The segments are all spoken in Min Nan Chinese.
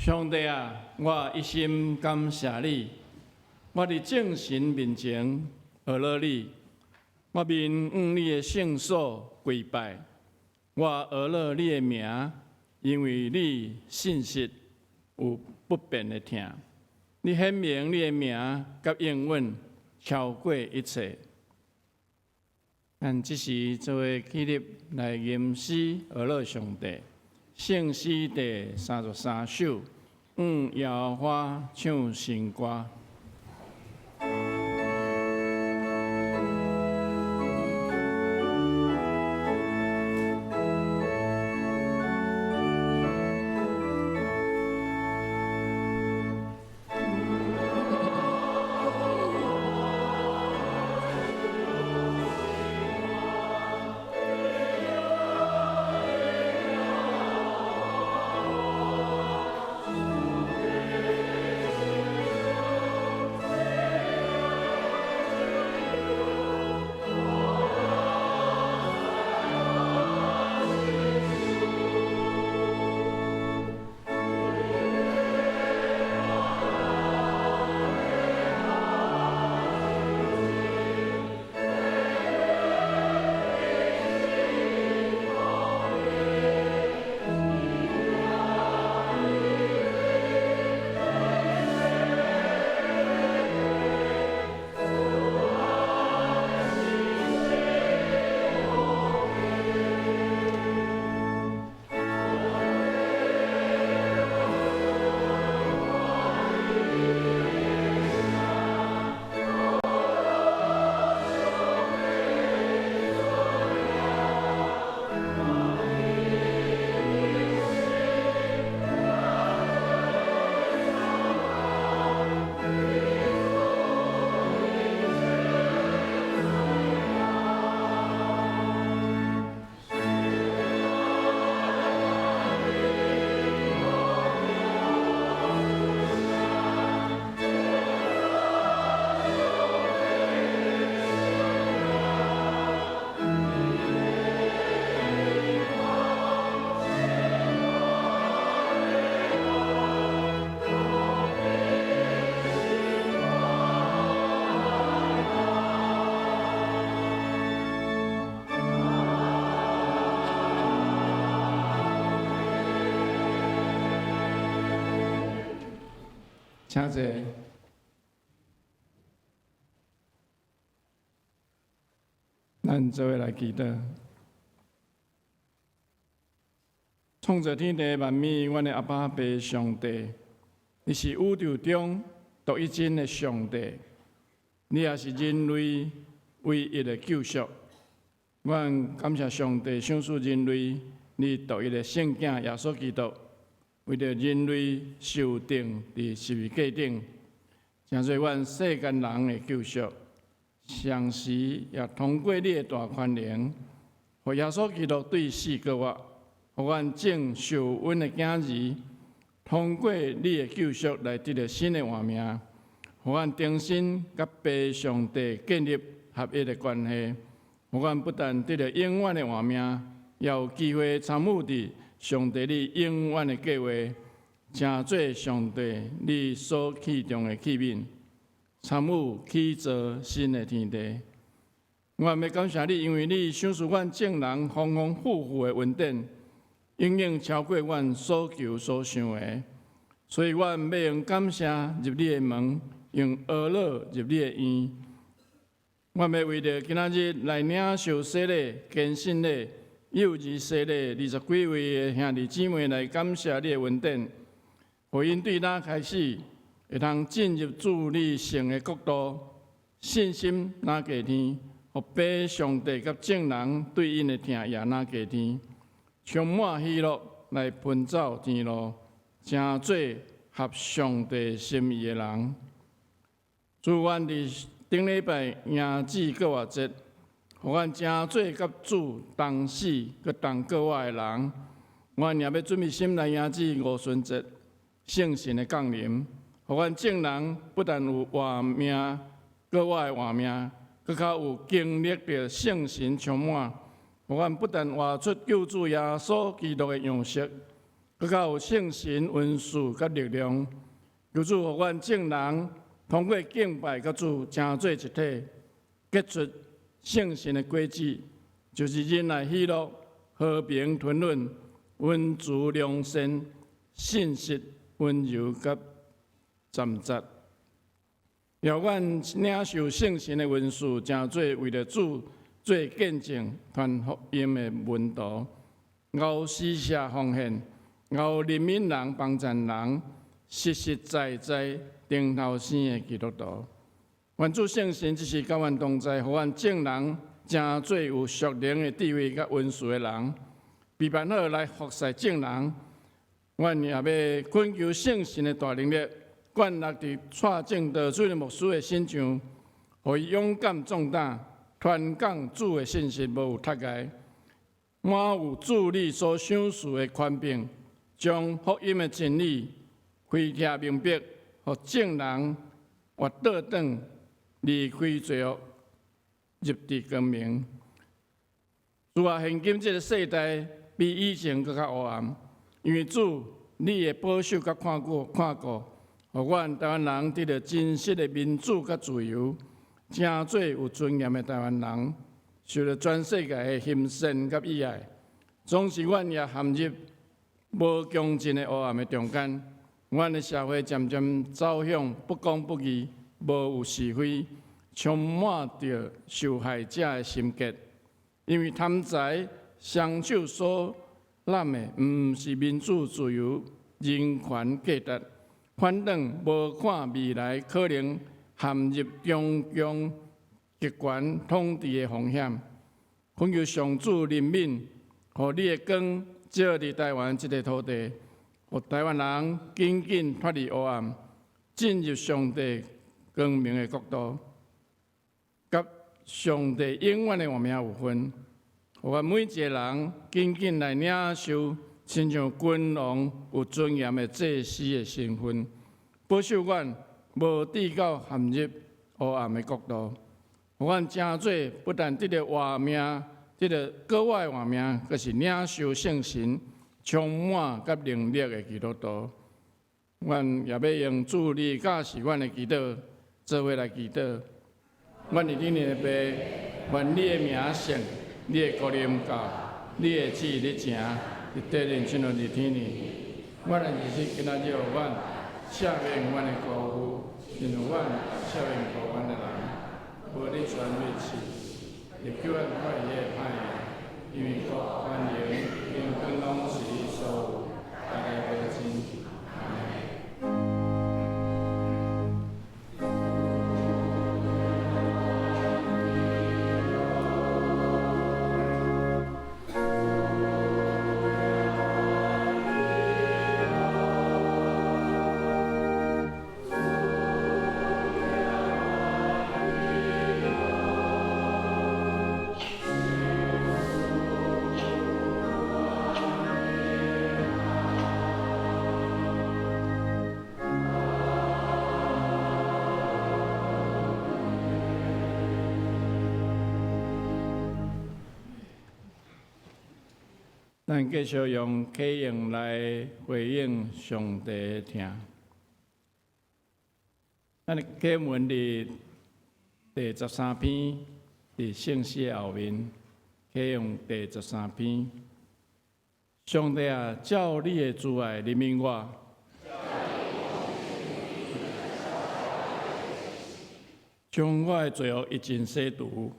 上帝啊，我一心感謝你，我佇眾神面前呵咾你，我面向你的聖所跪拜，我呵咾你的名，因為你信實有不變的疼，你顯明你的名佮應允超過一切。咱這時做伙起立來吟詩呵咾上帝，聖詩第33首，向耶和華唱新歌。請坐。咱做伙來祈禱。創造天地萬物，阮的阿爸父上帝，你是宇宙中獨一真的上帝，你也是人類唯一的救贖。阮感謝上帝賞賜人類，你獨一的聖子耶穌基督，為著人類受釘佇十字架頂，成做阮世間人的救贖。同時也通過你的大權能，予耶穌基督對死復活，予阮眾受恩的囝兒，通過你的救贖來得著新的活命，予阮重新佮父上帝建立合一的關係，予阮不但得著永遠的活命，也有機會參與佇上帝你永遠的計劃，成做上帝你所器重的器皿，參與起造新的天地。我欲感謝你，因為你賞賜阮眾人豐豐富富的恩典，遠遠超過阮所求所想的。所以，阮欲用感謝入你的門，用呵咾入你的院。阮欲為著今仔日來領受洗禮、堅信禮、幼兒洗禮20幾位的兄弟姊妹來感謝你的恩典，予𪜶對今開始會通進入主你聖的國度，信心若加添，予父上帝佮眾人對𪜶的疼也若加添，充滿喜樂來奔走天路，成做合上帝心意的人。主，阮佇頂禮拜迎接復活節，予阮成做佮主同死、閣同過活的人。阮也欲準備心來迎接五旬節聖神的降臨，予阮眾人不但有活命、過活的活命，閣較有經歷著聖神充滿，予阮不但活出救主耶穌基督的樣式，閣較有聖神恩賜佮力量。求主予阮眾人通過敬拜佮主成做一體，結出聖神的果子，就是仁愛、喜樂、和平、吞忍、溫慈、良善、信實、溫柔佮攙節。讓阮領受聖神的恩賜，成做為著主做見證、傳福音的門徒，𠢕施捨奉獻，𠢕憐憫人、幫贊人，實實在在頂頭生的基督徒。願主聖神這時佮阮同在，予阮眾人成做有屬靈的智慧佮恩賜的人，備辦好來服侍眾人。阮也欲懇求聖神的大能力，灌落佇蔡正道主任牧師的身上，予伊勇敢壯膽，傳講主的信息，無有窒礙，滿有主你所賞賜的權柄，將福音的真理開啟明白，予眾人活倒轉，離開罪惡，入佇光明。主啊，現今這个世代比以前閣較黑暗，因為主你的保守佮看顧看顧，予阮台灣人得著真實的民主佮自由，成做有尊嚴的台灣人，受著全世界的欣羨佮喜愛。總是阮也陷入無窮盡的黑暗的中間，阮的社會漸漸走向不公不義、無有是非，充滿著受害者的心結。因為貪財雙手所攬的，毋是民主、自由、人權價值，反轉無看未來可能陷入中共極權統治的風險。懇求上主憐憫，予你的光照佇台灣這个土地，予台灣人緊緊脫離黑暗，進入上帝光明的國度，佮上帝永遠的活命有份。予阮每一个人緊緊來領受，親像君王有尊嚴的祭司的身份，保守阮無致到陷入黑暗的國度，予阮成做不但得著活命，得著閣外的活命，閣是領受聖神充滿佮能力的基督徒。阮也欲用主你教示阮的祈禱，做伙來祈禱。阮佇天頂的父，願你的名聖，你的國臨到，你的旨意行，佇地面親像佇天頂。阮的日食今仔日予阮，赦免阮的過誤，親像阮赦免過阮的人。無你傳入試，也救阮脫離彼个歹的，因為國、權榮、榮光攏是你所有，代代無盡。阿們。咱繼續用啟應來回應上帝的疼。咱的經文佇第13篇，佇聖詩的後面，啟用第十三篇。上帝啊，照你的慈愛憐憫我，將我的罪惡一盡洗除。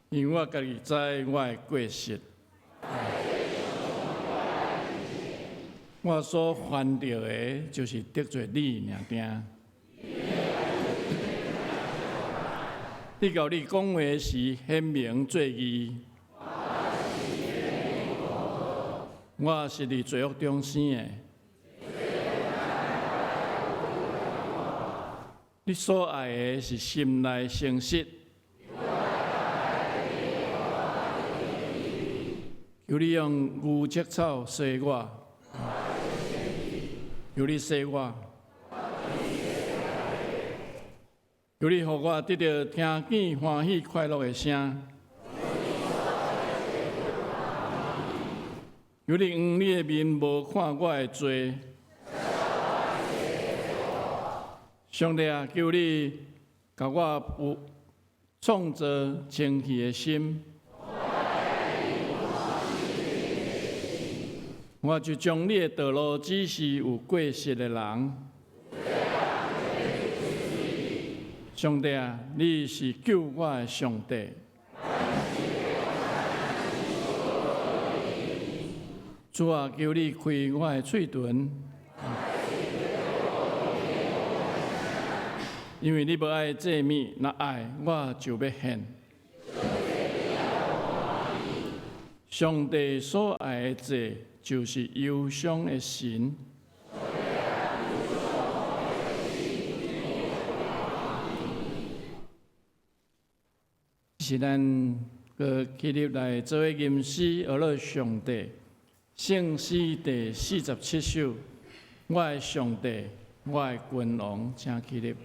因為我家己知我的過失，我所犯著的，就是得罪你爾爾。你共你講話時顯明做義，我是佇罪惡中生的。你所愛的是心內誠實。求你用牛角草洗我，求你洗我，求你予我得著聽見歡喜快樂的聲。求你向你的面無看我的罪。上帝啊，求你共我有創造清氣的心。我就將你的道路指示有過失的人。上帝啊，你是救我的上帝。主啊，求你開我的喙唇，因為你無愛祭物，若愛我就欲獻。上帝所愛的祭，就是憂傷的神。是咱閣起立來做伙吟詩，學樂上帝。聖詩第47首，我的上帝，我的君王，請起立。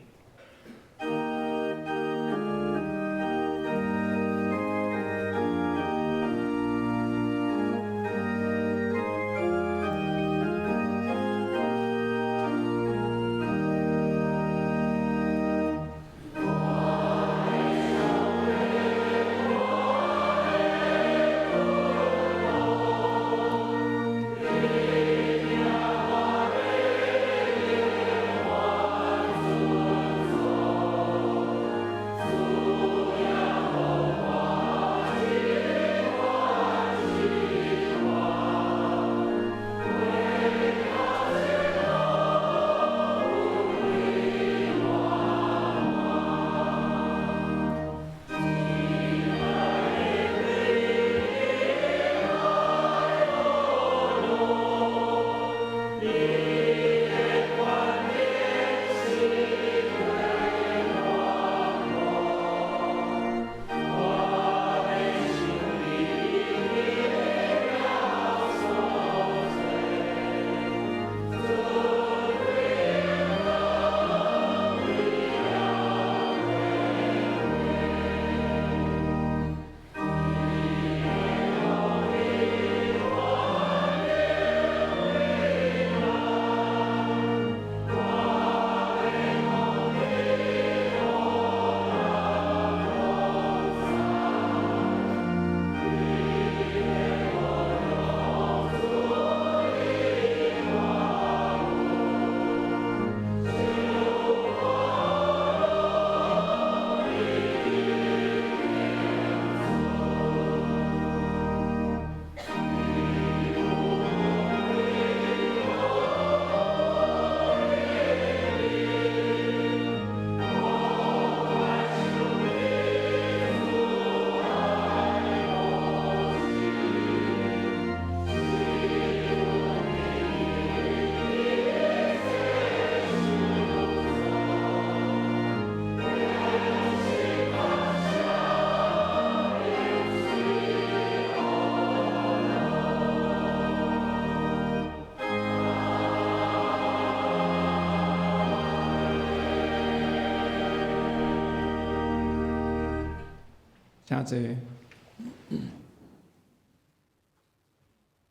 請坐。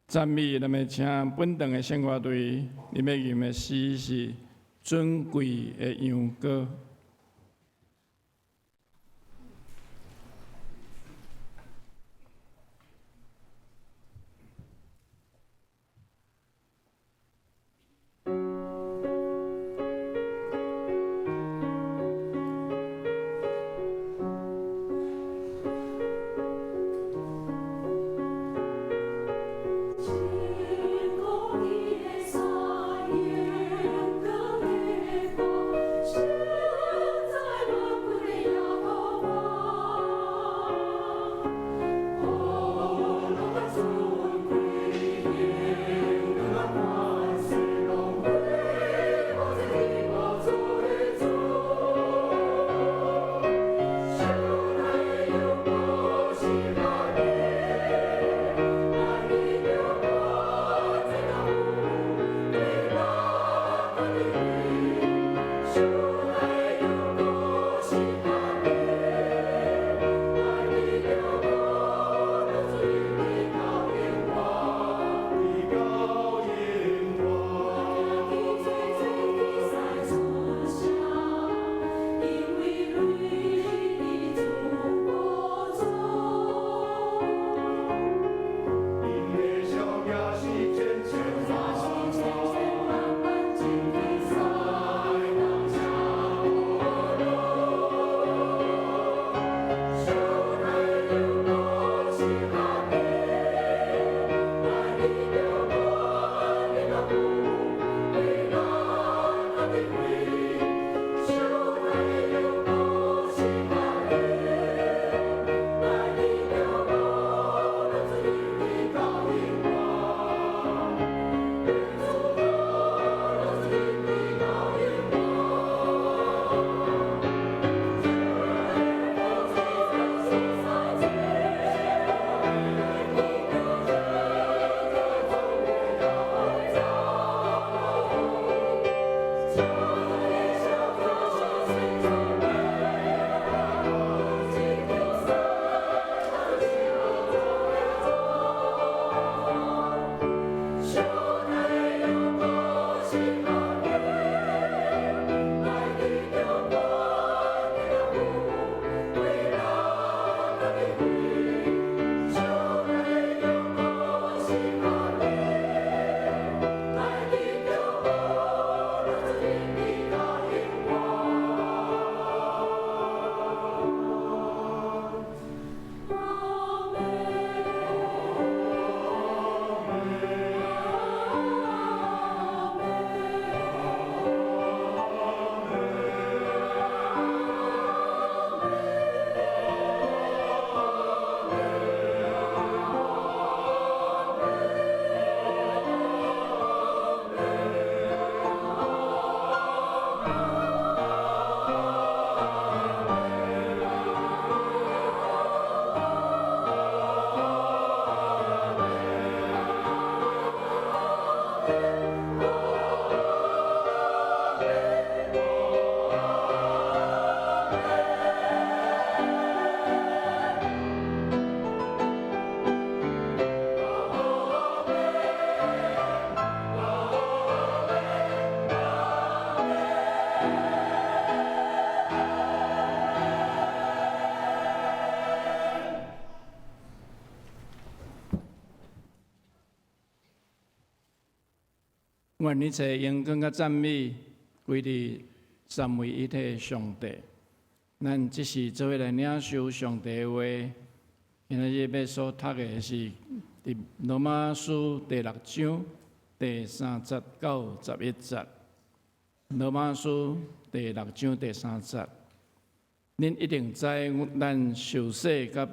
讚美，咱欲請本堂的聖歌隊，𪜶欲吟的詩是《尊貴的羊羔》。天國的山，羊羔的歌。願一切榮光佮讚美歸予三位一體上帝。咱這時做伙來領受上帝的話，今仔日欲所讀的是佇羅馬書第六章第三節到11節。羅馬書第六章第三節，恁一定知，咱受洗佮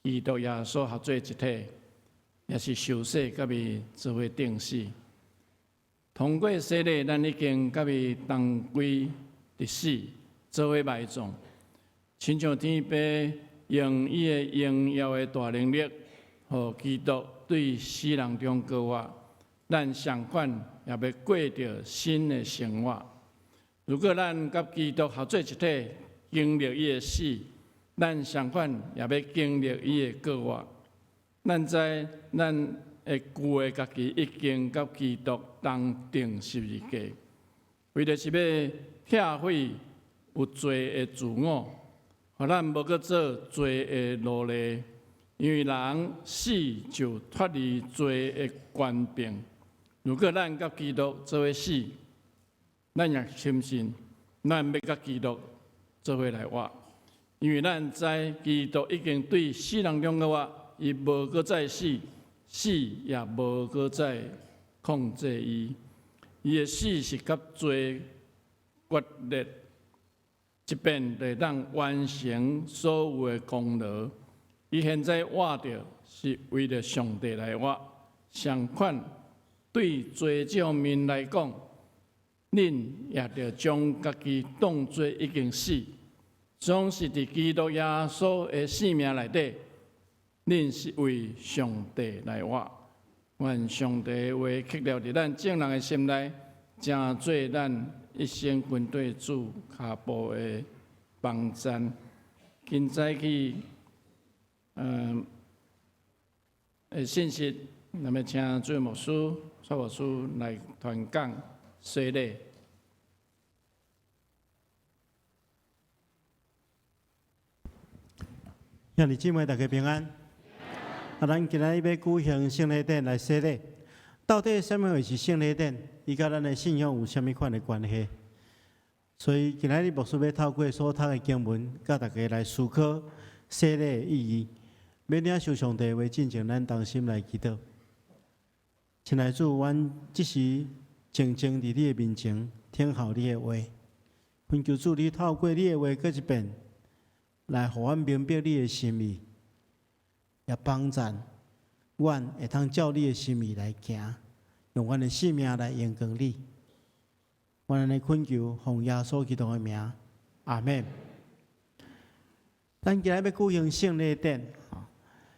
基督耶穌合做一體，也是受洗佮伊做伙釘死。通過洗禮，咱已經佮伊同歸佇死，做伙埋葬。親像天父用伊的榮耀的大能力，予基督對死人中復活，咱相款也欲過著新的生活。如果咱佮基督合做一體，經歷伊的死，咱相款也欲經歷伊的復活。咱知咱的舊的家己已經佮基督同釘十字架，為著是欲拆毀有罪的自我，予咱無閣做罪的奴隸。因為人死就脫離罪的權柄。如果咱佮基督做伙死，咱也深信咱欲佮基督做伙來活，因為咱知基督已經對死人中復活，伊無閣再死，死也無閣再控制伊。伊的死是佮罪決裂，一遍就會當完成所有的功勞。伊現在活著是為著上帝來活，相款對罪這方面來講，恁也著將家己當做已經死，總是佇基督耶穌的性命內底，恁是為上帝來活。願上帝的話刻烙佇咱眾人的心內，成做咱一生跟綴主跤步的幫贊。今早起，的信息，咱欲請主牧師、蔡牧師來傳講洗禮。兄弟姊妹，大家平安。啊，咱今仔日欲舉行聖禮典來洗禮，到底啥物貨是聖禮典？伊佮咱的信仰有啥物款的關係？所以今仔日牧師欲透過所讀的經文，佮大家來思考洗禮的意義。欲領受上帝的話進前，咱同心來祈禱。親愛的主，阮這時靜靜佇你的面前，聽候你的話。懇求主，你透過你的話，閣一遍來予阮明白你的心意，也幫贊阮會當照你的心意來行，用阮的性命來榮光你。阮按呢懇求，奉耶穌基督的名，阿們。咱今仔日欲舉行聖禮典，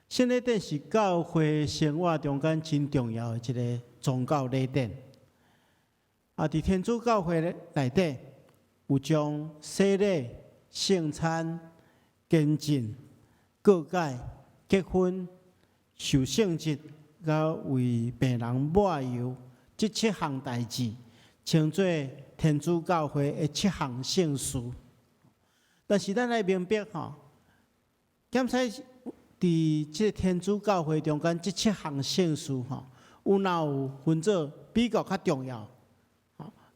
聖禮典是教會生活中間真重要的一个宗教禮典。啊，佇天主教會內底，有將洗禮、聖餐、堅振、告解、結婚、受聖職，佮為病人抹油，這七項代誌，稱做天主教會的七項聖事。但是咱愛明白吼，檢使佇這个天主教會中間，這七項聖事吼，有若有分做比較較重要，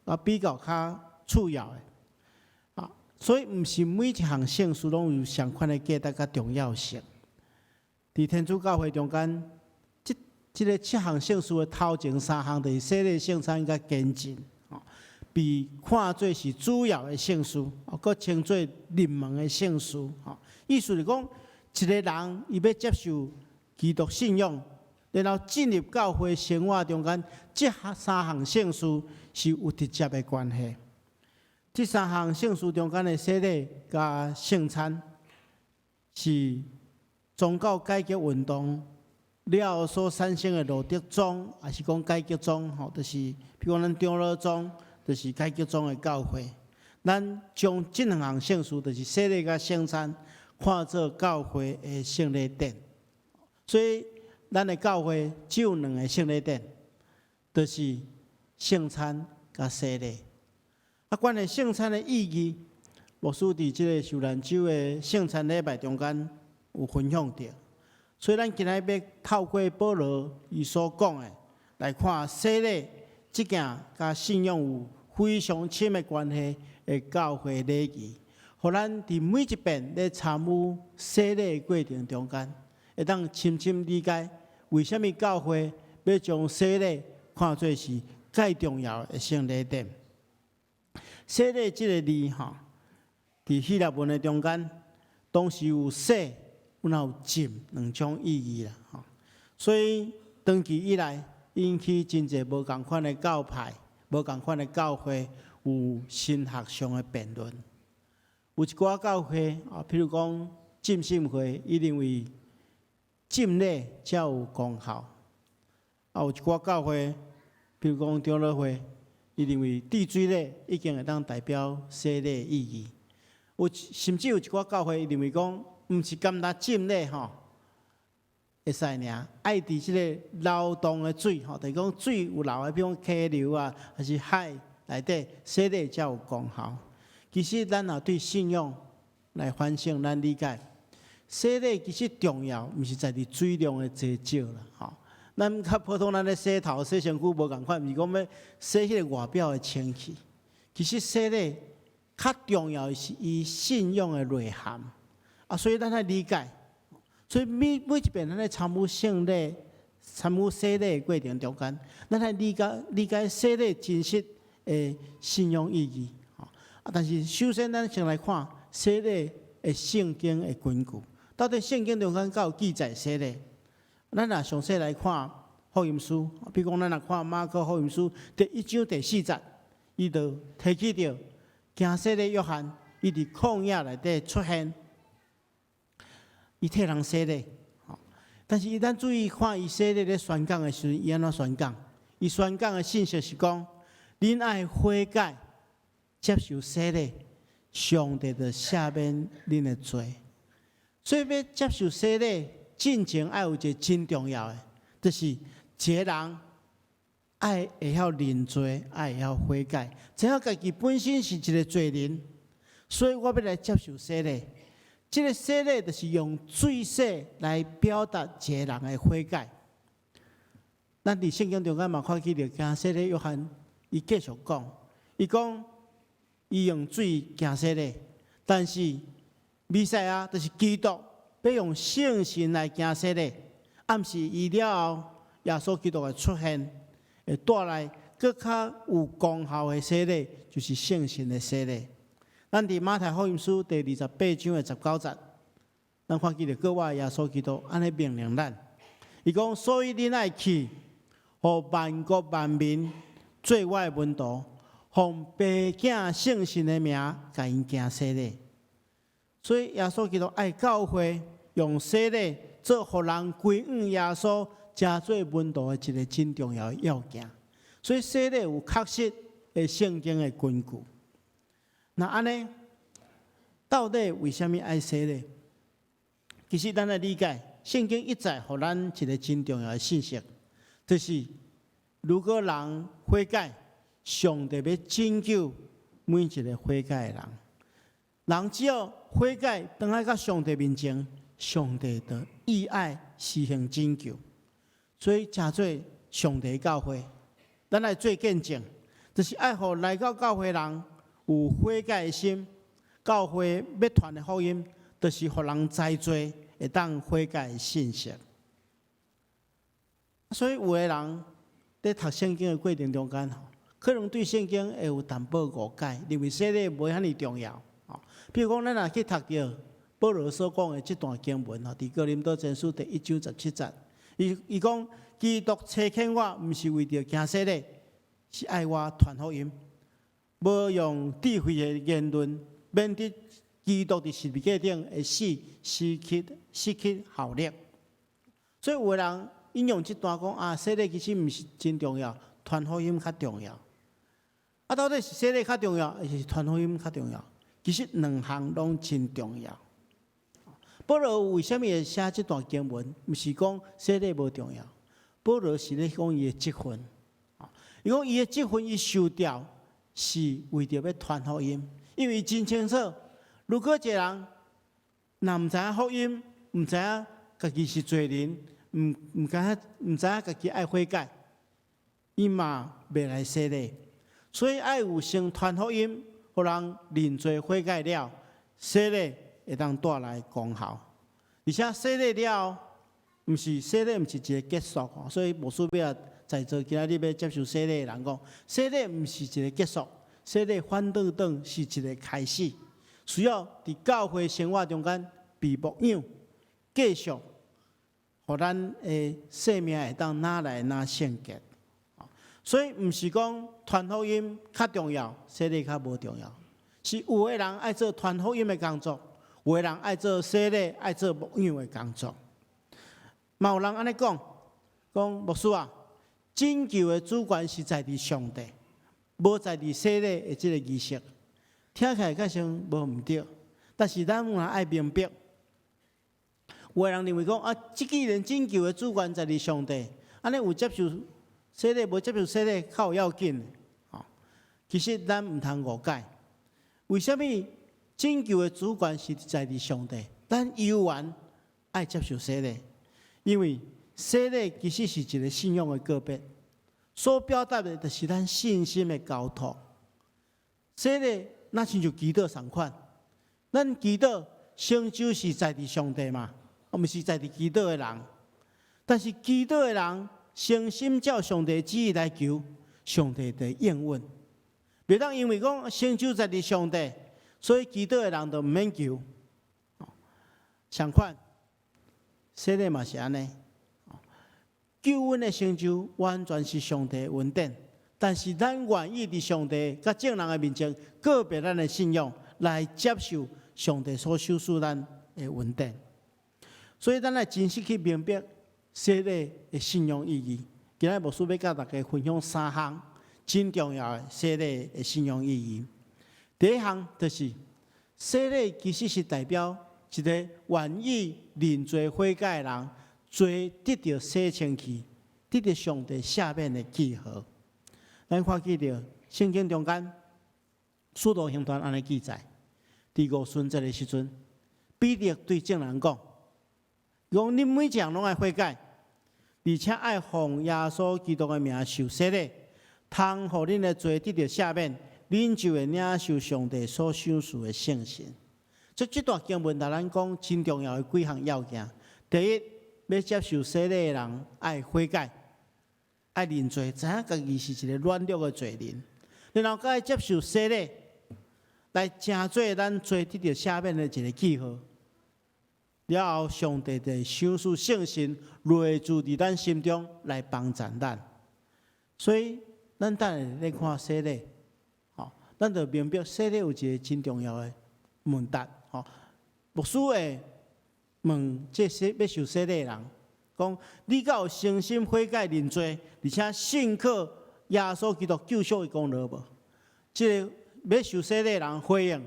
啊比較較次要的，啊，所以毋是每一項聖事攏有相款的價值佮重要性。佇天主教會中間，這個七項聖事的頭前三項，就是洗禮、聖餐佮堅振，被看做是主要的聖事，閣稱做入門的聖事。意思是講，一个人伊欲接受基督信仰，然後進入教會生活中間，這三項聖事是有直接的關係。這三項聖事中間的洗禮佮聖餐，是宗教改革運動了後所產生的路德宗，抑是講改革宗，吼，就是比如講咱長老宗，就是改革宗的教會。咱將這兩項聖事，就是洗禮佮聖餐，看做教會的聖禮典。所以，咱的教會只有兩个聖禮典，就是聖餐佮洗禮。啊，關於聖餐的意義，牧師佇這个受難週的聖餐禮拜中間有分享著。所以，咱今仔日欲透過保羅伊所講的來看洗禮。這件佮信仰有非常深的關係的教會禮儀，予咱佇每一遍咧參與洗禮的過程中間，會當深深理解為啥物教會欲將洗禮看做是蓋重要的聖禮典。洗禮這个字吼，佇希臘文的中間，當時有洗，有有浸兩種意義啦。吼，所以長期以來引起真濟無仝款的教派、無仝款的教會有神學上的辯論。有一寡教會啊，譬如講浸信會，伊認為浸禮才有功效；啊，有一寡教會，譬如講長老會，伊認為滴水禮已經會當代表洗禮的意義。有甚至有一寡教會認為講，毋是干焦浸禮吼會使爾，愛佇這个流動的水吼，就是講水有流的，比如講溪流啊，還是海內底洗禮才有功效。其實咱若對信仰來反省，咱理解洗禮其實重要，毋是在佇水量的濟少啦，吼。咱較普通，咱咧洗頭、洗身軀無仝款，毋是講欲洗彼个外表的清氣。其實洗禮較重要的是伊信仰的內涵啊，所以咱愛理解。所以每每一遍咱咧參與聖禮、參與洗禮的過程中間，咱愛理解理解洗禮真實的信仰意義。啊，但是首先咱先來看洗禮的聖經的根據，到底聖經中間敢有記載洗禮？咱若詳細來看福音書，比如講咱若看馬可福音書第一章第四節，伊就提起著行洗禮約翰，伊佇曠野內底出現，伊替人洗禮。但是伊咱注意看伊洗禮咧宣講的時陣，伊按怎宣講？伊宣講的信息是講，恁愛悔改，接受洗禮，上帝就赦免恁的罪。所以欲接受洗禮，進前愛有一个真重要的，就是一个人愛會曉認罪，愛會曉悔改，知影家己本身是一个罪人，所以我欲來接受洗禮。這个洗禮就是用水洗來表達一个人的悔改。咱佇聖經中間嘛看見著，行洗禮約翰，伊繼續講，伊講伊用水行洗禮，但是彌賽亞就是基督，欲用聖神來行洗禮，暗示伊了後耶穌基督的出現，會帶來閣較有功效的洗禮，就是聖神的洗禮。咱佇馬太福音書第二十八章的十九節，咱看見著閣我耶穌基督按呢命令咱，伊講：所以恁愛去，予萬國萬民做我的門徒，奉父子聖神的名，共𪜶行洗禮。所以耶穌基督愛教會用洗禮做予人歸向耶穌，成做門徒的一个真重要的要件。所以洗禮有確實的聖經的根據。那按呢，到底為啥物愛洗禮？其實咱來理解，聖經一再予咱一个真重要的信息，就是如果人悔改，上帝欲拯救每一个悔改的人。人只要悔改，轉來到上帝面前，上帝就以愛施行拯救。所以，成做上帝教會，咱來做見證，就是愛予來到教會人有悔改的心。教會欲傳的福音，就是予人知罪，會當悔改的信息。所以，有的人佇讀聖經的過程中間，可能對聖經會有淡薄誤解，認為洗禮無遐爾重要。比如講，咱若去讀著保羅所講的這段經文吼，佇哥林多前書第一章十七節，伊伊講基督差遣我，毋是為著行洗禮，是愛我傳福音，無用智慧的言論，免得基督佇十字架頂的死失去失去效力。所以有的人引用這段講啊，洗禮其實毋是真重要，傳福音較重要。啊，到底是洗禮較重要，還是傳福音較重要？其實兩項攏真重要。保羅為啥物會寫這段經文？毋是講洗禮無重要，保羅是咧講伊的職分。伊講伊的職分，伊受調是為著欲傳福音，因為伊真清楚，如果一個人若毋知影福音，毋知影家己是罪人，毋毋知影毋知影家己愛悔改，伊嘛袂來洗禮。所以愛有先傳福音，予人認罪悔改了，洗禮會當帶來功效。而且洗禮了，毋是洗禮，毋是一个結束。所以牧師欲在座今仔日欲接受洗禮的人講，洗禮毋是一个結束，洗禮反轉轉是一个開始，需要佇教會生活中間被牧養，繼續，予咱的生命會當愈來愈聖潔。所以毋是講傳福音較重要，洗禮較無重要。是有的人愛做傳福音的工作，有的人愛做洗禮、愛做牧養的工作。嘛有人按呢講，講牧師啊，拯救的主權是在佇上帝，無在佇洗禮的這个儀式。聽起來較像無毋對，但是咱嘛愛明白，有的人認為講啊，這既然拯救的主權在佇上帝，按呢有接受洗禮，無接受洗禮較有要緊。吼，其實咱毋通誤解，為啥物拯救的主權是在佇上帝？咱猶原愛接受洗禮，因為洗禮其實是一个信仰的告別，所表達的就是咱信心的交託。洗禮若親像祈禱仝款，咱祈禱成就是在佇上帝嘛，毋是在佇祈禱的人。但是祈禱的人誠心照上帝旨意來求，上帝就會應允。袂當因為講成就在佇上帝，所以祈禱的人就毋免求。相款，洗禮嘛是按呢。救恩的成就完全是上帝的恩典，但是咱願意佇上帝佮眾人的面前告別咱的信仰，來接受上帝所賞賜咱的恩典。所以咱愛真實去明白洗禮的信仰意義。今仔日牧師欲佮大家分享三項真重要的洗禮的信仰意義。第一項就是洗禮其實是代表一个願意認罪悔改的人，罪得著洗清去，得著上帝赦免的記號。咱看見著聖經中間，使徒行傳按呢記載，佇五旬節的時陣，彼得對眾人講：講恁每一人攏愛悔改，而且愛奉耶穌基督的名受洗禮，通予恁的罪得著赦免，恁就會領受上帝所賞賜的聖神。這這段經文共咱講真重要的幾項要件。第一，欲接受洗禮的人愛悔改，愛認罪，知影家己是一个軟弱的罪人，然後閣愛接受洗禮，來成做咱罪得著赦免的一个記號。了後，上帝就會賞賜聖神內住佇咱心中來幫助咱。所以，咱等下咧看洗禮，吼，咱就明白洗禮有一个真重要的問題，吼。牧師會問這些欲受洗禮的人，講你敢有誠心悔改認罪，而且信靠耶穌基督救贖的功勞無？這个欲受洗禮的人回應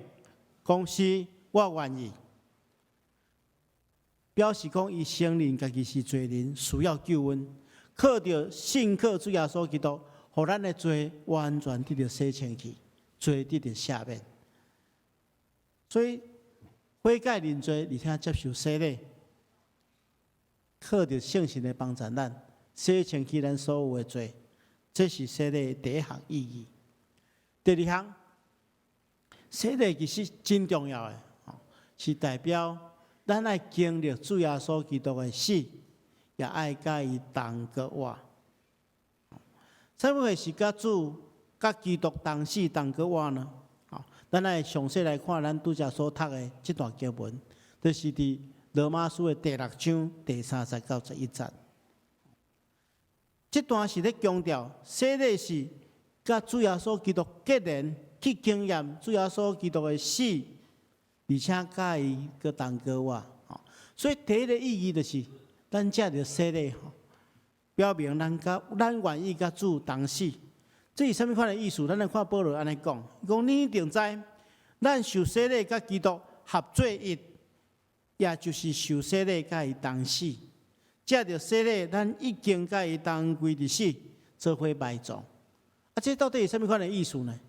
講是，我願意。表示講伊承認家己是罪人，需要救恩，靠著信靠主耶穌基督，予咱的罪完全得著洗清去，罪得著赦免。所以悔改認罪，而且接受洗禮，靠著聖神的幫助咱，洗清去咱所有的罪，這是洗禮的第一項意義。第二項，洗禮其實真重要的，是代表咱愛經歷主耶穌基督的死，也愛佮伊同閣活。啥物貨是佮主、佮基督同死同閣活呢？咱來詳細來看咱拄才所讀的這段經文，就是佇羅馬書的第六章第三節到十一節。這段是咧強調，洗禮是佮主耶穌基督結連，去經驗主耶穌基督的死，而且佮伊閣同閣活。所以第一个意義就是，咱藉著洗禮，表明咱佮咱願意佮主同死。這是啥物款的意思？咱來看保羅按呢講，伊講你一定知，咱受洗禮佮基督合做一，也就是受洗禮佮伊同死。藉著洗禮，咱已經佮伊同歸佇死，做伙埋葬。啊，這到底是啥物款的意思呢？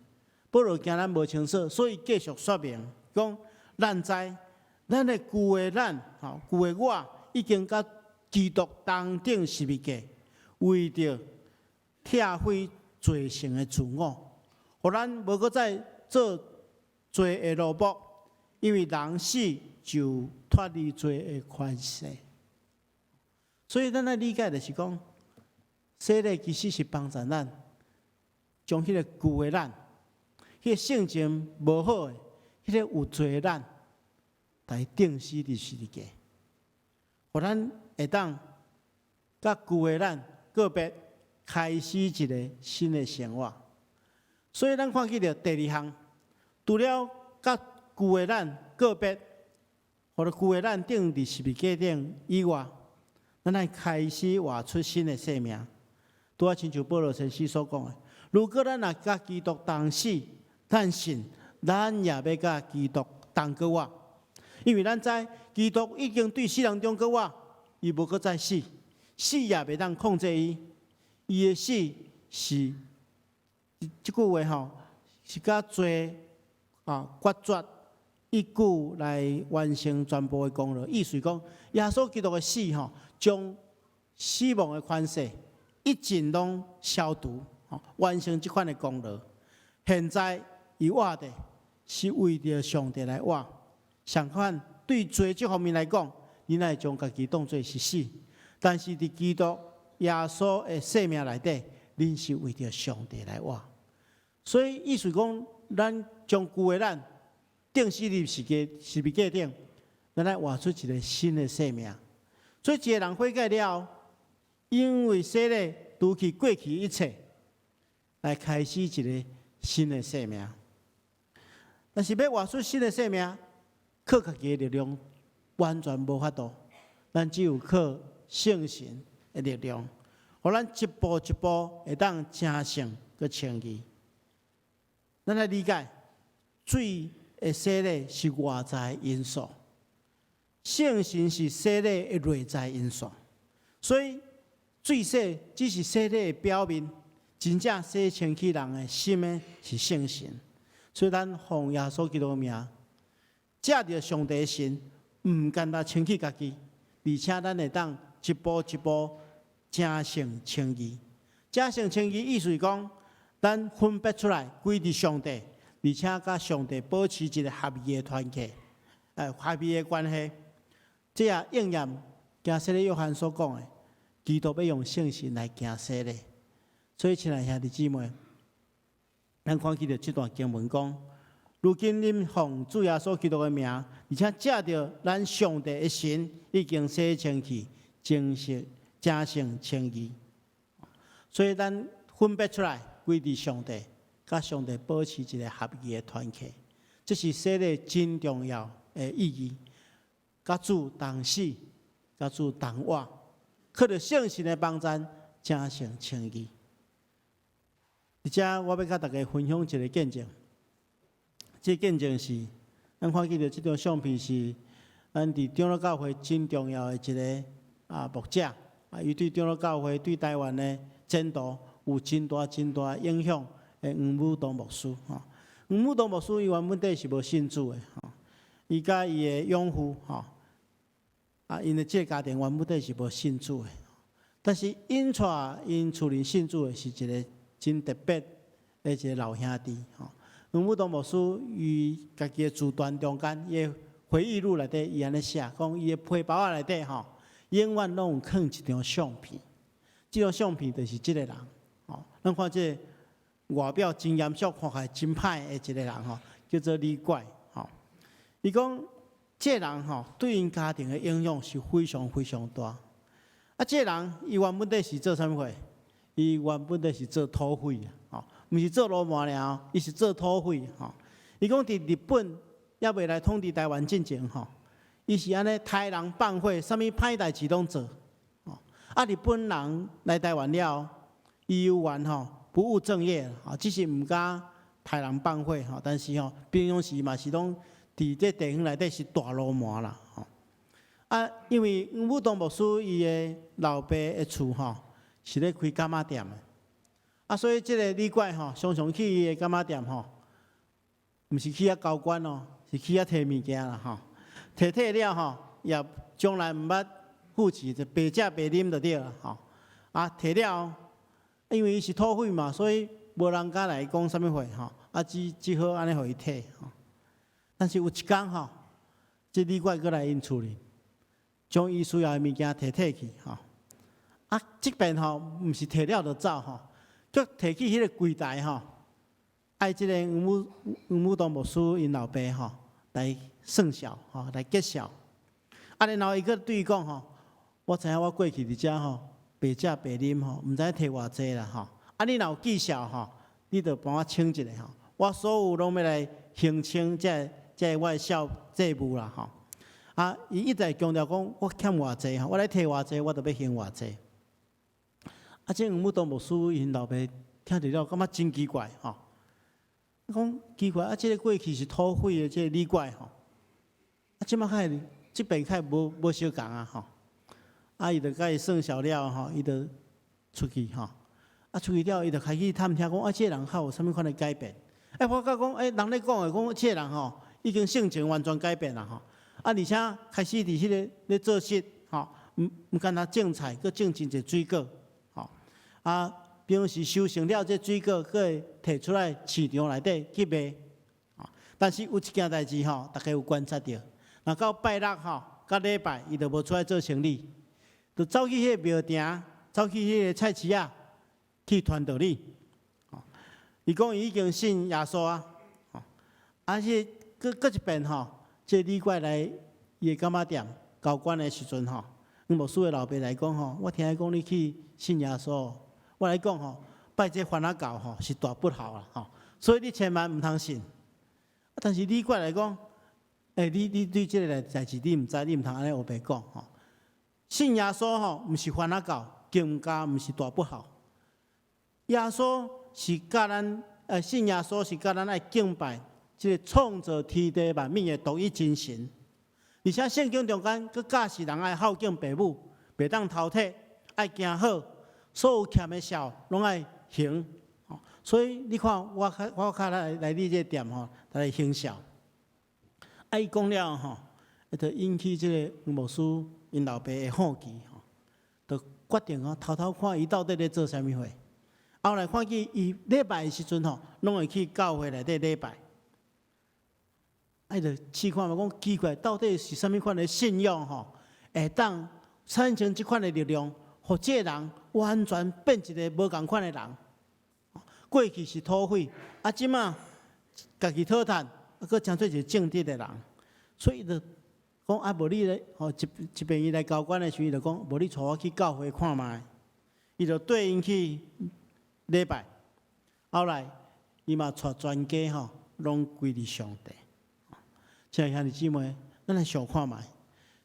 保羅驚咱無清楚，所以繼續說明，講咱知，咱的舊的咱，吼舊的我，已經佮基督同釘十字架，為著拆毀罪性的自我，予咱無閣再做罪的奴僕，因為人死就脫離罪的權勢。所以咱來理解就是講，洗禮其實是幫助咱將彼個舊的咱，彼個性情無好的，彼個有罪的咱，來釘死佇十字架，予咱會當佮舊的咱告別，開始一個新的生活。所以咱看見著第二項，除了佮舊的咱告別，予舊的咱釘佇十字架頂以外，咱愛開始活出新的生命。拄仔親像保羅先生所講的，如果咱若佮基督同死，咱信咱也欲佮基督同閣活，因為咱知基督已經對死人中閣活，伊無閣再死，死也袂當控制伊。伊的死是這句話吼，是佮罪啊決絕一舉來完成全部的功勞。意思講，耶穌基督的死吼，將死亡的權勢一盡攏消除，完成這款的功勞。現在伊活的是為著上帝來活。相反，對罪這方面來講，你若會將家己當做是死，但是佇基督耶穌的生命內底，恁是為著上帝來活。所以意思講，咱將舊的咱釘死佇十字架頂，咱來活出一個新的生命。所以一個人悔改了後，因為洗禮除去過去一切，來開始一個新的生命。但是欲活出新的生命，靠家己的力量完全無法度，咱只有靠聖神的力量，予咱一步一步會當成聖閣稱義。咱來理解，水的洗禮是外在因素，聖神是洗禮的內在因素。所以水洗只是洗禮的表面，真正洗清氣人的心的是聖神。所以咱奉耶穌基督的名，藉著上帝的神，毋單單清氣家己，而且咱會當一步一步成聖稱義。成聖稱義意思是講，咱分別出來歸佇上帝，而且佮上帝保持一個合一的團契，合一的關係。這也應驗行洗禮約翰所講的，基督欲用聖神來行洗禮。所以，親愛兄弟姊妹，咱看見著這段經文講，如今恁奉主耶穌基督的名，而且藉著咱上帝的神已經洗清氣，成聖成聖稱義。所以咱分別出來歸佇上帝，佮上帝保持一個合一的團契，這是洗禮真重要的意義。佮主同死，佮主同活，靠著聖神的幫贊，成聖稱義。佇遮我欲佮大家分享一個見證。這個見證是，咱看見著這張相片是咱佇長老教會真重要的一個牧者，伊對長老教會對台灣的前途有真大真大影響的黃武東牧師吼。黃武東牧師伊原本底是無信主的吼，伊佮伊的養父吼，𪜶的這個家庭原本底是無信主的，但是𪜶帶𪜶厝裡信主的是一個真特別的一個老兄弟吼。黃武東牧師伊家己的自傳中間，伊的回憶錄內底，伊按呢寫，講伊的皮包仔內底吼，永遠攏有囥一張相片。這張相片就是這個人，吼。咱看這個外表真嚴肅，看起來真歹的一個人吼，叫做李怪吼。伊講這個人吼，對𪜶家庭的影響是非常非常大。這個人伊原本底是做啥物貨？伊原本底是做土匪啊，吼，毋是做流氓爾，伊是做土匪吼。伊講佇日本猶未來統治台灣進前吼，伊是按呢殺人放火，啥物歹代誌攏做。日本人來台灣了後，伊猶原吼不務正業，只是毋敢殺人放火吼，但是吼平常時嘛是攏佇這地方內底是大流氓啦吼。因為黃武東牧師伊的老爸的厝吼是咧開柑仔店的，所以這個李怪吼常常去伊的柑仔店吼，毋是去遐交關哦，是去遐提物件啦吼。提提了吼，也從來毋捌付錢，就白食白啉就對啦吼。提了，因為伊是土匪嘛，所以無人敢來講啥物話吼，啊只只好按呢予伊退吼。但是有一工吼，這李怪閣來𪜶厝裡，將伊需要的物件提提去吼。啊，這遍吼毋是提了就走吼，閣提去彼个櫃台吼，愛這個黃武東牧師𪜶老爸吼來算數吼，來結數。啊，然後伊閣對伊講吼，我知影我過去佇遮吼，白食白啉吼，毋知影提偌濟啦吼。啊，你若有績效吼，你就幫我稱一下吼。我所有攏欲來還清這我的債債務啦吼。啊，伊一再強調講，我欠偌濟吼，我來提偌濟，我就欲還偌濟。啊，這黃武東牧師𪜶老爸聽著了，感覺真奇怪吼。講奇怪，啊，這個過去是土匪的這個李怪吼，啊，這擺較會這邊較無無相仝啊吼。啊，伊就共伊算數了吼，伊就出去吼。啊，出去了，伊就開始探聽講，啊，這個人較有啥物款的改變？欸，發覺講，欸，人咧講的講，這個人吼已經性情完全改變啦吼。啊，而且開始佇彼个咧做事吼，毋毋干焦種菜，閣種真濟水果，吼。啊，平時收成了這水果，閣會提出來市場內底去賣。但是有一件代誌吼，大家有觀察著，若到拜六吼，佮禮拜，伊就無出來做生理，就走去彼個廟埕，走去彼個菜市仔去傳道理。伊講伊已經信耶穌啊，啊是閣閣一遍吼，這李怪來伊的柑仔店交關的時陣吼，黃牧師的老爸來講吼，我聽伊講你去信耶穌，我來講吼，拜這番仔教吼是大不孝啦吼，所以你千萬毋通信。啊，但是李怪來講，欸，你對這个代誌你毋知，你毋通按呢烏白講吼。信耶穌吼，毋是番仔教，更加毋是大不孝。耶穌是教咱，信耶穌是教咱愛敬拜這个創造天地萬物的獨一真神。而且聖經中間閣教示人愛孝敬父母，袂當偷提，愛行好，所有欠的數攏愛還。所以你看，我較來你這个店吼來還數。啊，伊講了吼，就引起這个黃牧師𪜶老爸的好奇吼，就決定吼偷偷看伊到底咧做啥物貨。後來看見伊禮拜的時陣吼，攏會去教會內底禮拜。啊，伊就試看覓講奇怪，到底是啥物款的信仰吼，會當產生這款的力量，予這个人完全變一个無仝款的人。過去是土匪，啊，這馬家己討趁，啊，閣成做一个正直的人。所以就講啊，無你咧，吼一一遍伊來交關的時陣，伊就講無你帶我去教會看覓。伊就綴𪜶去禮拜。後來伊嘛帶全家吼，攏歸佇上帝。親愛兄弟姊妹，咱來想看覓，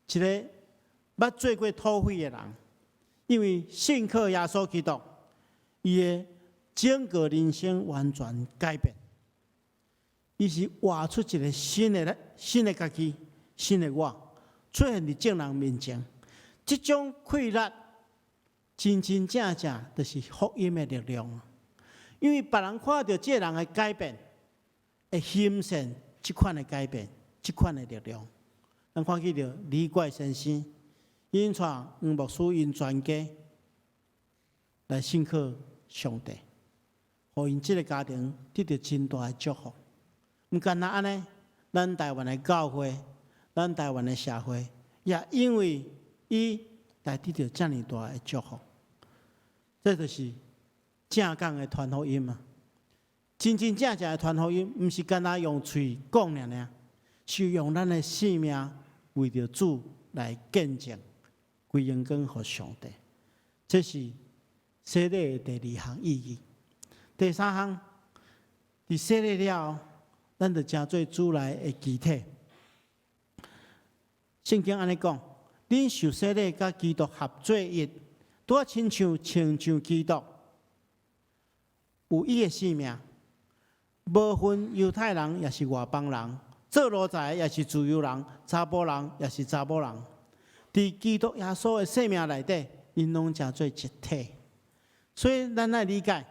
一个捌做過土匪的人，因為信靠耶穌基督，伊的整個人生完全改變。伊是活出一個新的家己，新的我，出現佇眾人面前。這種氣力，真真正正就是福音的力量。因為別人看著這个人的改變，會欣羨這款的改變，這款的力量。咱看見著李怪先生，𪜶帶黃牧師𪜶全家來信靠上帝，予𪜶這个家庭得著真大的祝福。毋干焦按呢，咱台灣的教會，咱台灣的社會，也因為伊來得著遮爾大的祝福。這就是正港的傳福音啊！真真正正的傳福音，毋是干焦用喙講爾爾，是用咱的性命為著主來見證，歸榮光予上帝。這是洗禮的第二項意義。第三項，佇洗禮了後，咱就成做主內的肢體。聖經按呢講：恁受洗禮佮基督合做一，拄仔親像穿上基督，有伊的性命。無分猶太人，抑是外邦人，做奴才抑是自由人，查埔人抑是查某人，佇基督耶穌的生命內底，𪜶攏成做一體。所以咱愛理解，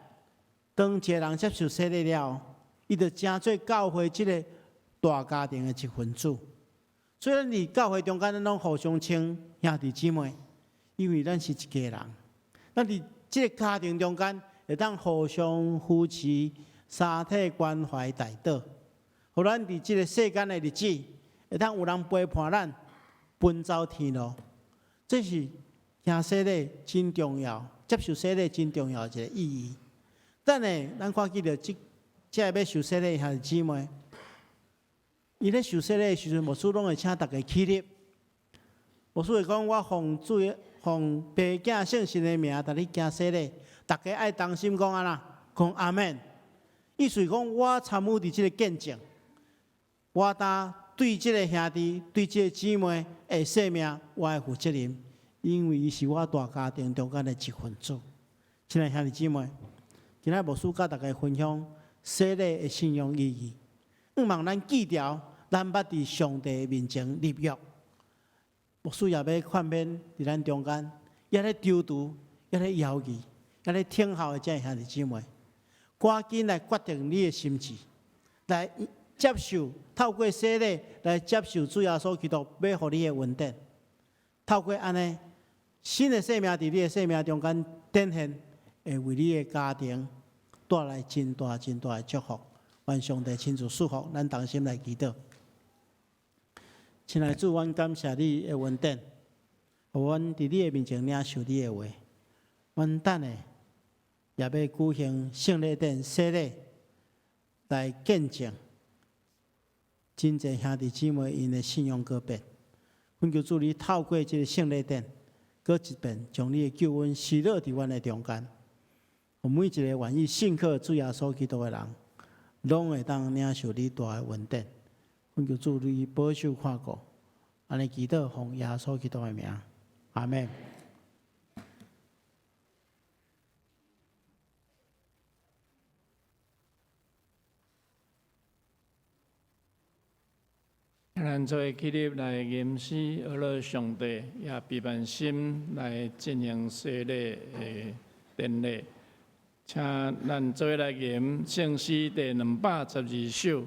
當一个人接受洗禮了後，伊就成做教會這个大家庭的一份子。所以咱佇教會中間，咱攏互相稱兄弟姊妹，因為咱是一家人。咱佇這个家庭中間，會當互相扶持、相體關懷、代禱，予咱佇這个世間的日子，會當有人陪伴咱，奔走天路。這是行洗禮真重要，接受洗禮真重要一个意義。等下，咱看見著這這个欲受洗禮的兄弟姊妹，伊咧受洗禮的時陣，牧師攏會請逐家起立。牧師會講：我奉主、奉父子聖神的名，共你行洗禮。逐家愛同心講按怎？講阿們。意思是講，我參與佇這个見證，我當對這个兄弟、對這个姊妹的生命，我愛負責任，因為伊是我大家庭中間的一份子。親愛兄弟姊妹，今仔牧師佮大家分享洗禮的信仰意義，向望咱記牢，咱捌佇上帝面前立約。牧師也欲勸勉佇咱中間，猶咧躊躇，猶咧猶豫，猶咧等候的這兄弟姊妹，趕緊來決定你的心志，來接受透過洗禮來接受主耶穌基督欲予你的恩典。透過按呢，新的生命佇你的生命中間展現，會為你的家庭帶來真大真大的祝福。願上帝親自賜福，咱同心來祈禱。親愛的主，阮感謝你的恩典，予阮佇你的面前領受你的話。阮等下也欲舉行聖禮典洗禮，來見證真濟兄弟姊妹𪜶的信仰改變。懇求主你透過這个聖禮典，閣一遍將你的救恩施落佇阮的中間，予每一个願意信靠主耶穌基督的人，攏會當領受你大的恩典。懇求主你保守看顧，按呢祈禱奉耶穌基督的名，阿們。咱做伙起立來吟詩，阿樂上帝，也備辦心來進行洗禮的典禮。請咱做伙來吟聖詩第212首。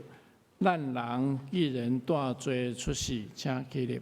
咱人既然帶罪出世，請起立。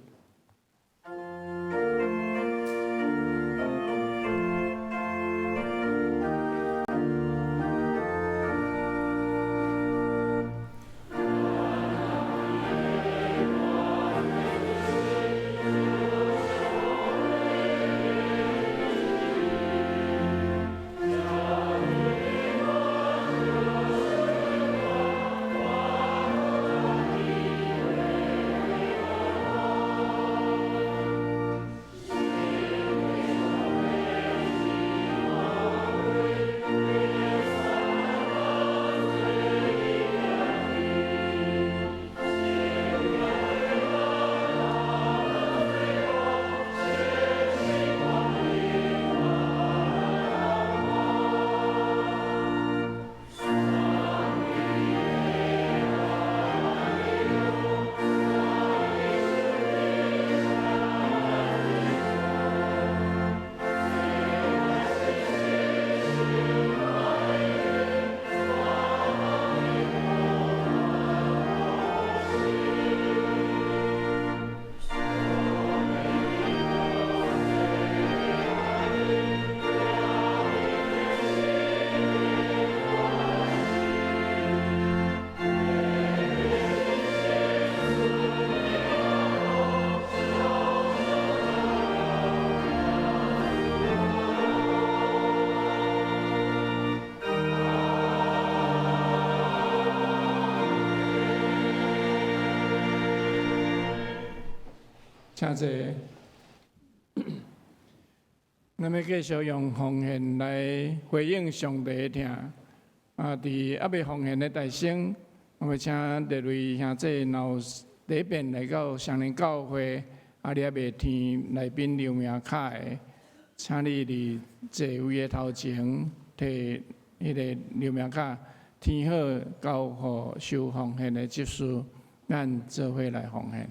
請坐。咱欲繼續用奉獻來回應上帝的疼。啊，佇猶未奉獻的大聲，我欲請列位兄弟，若有禮變來到雙連教會，啊，你猶未填來賓留名卡的，請你佇座位的頭前提彼个留名卡，填好交予收奉獻的執事，咱做伙來奉獻。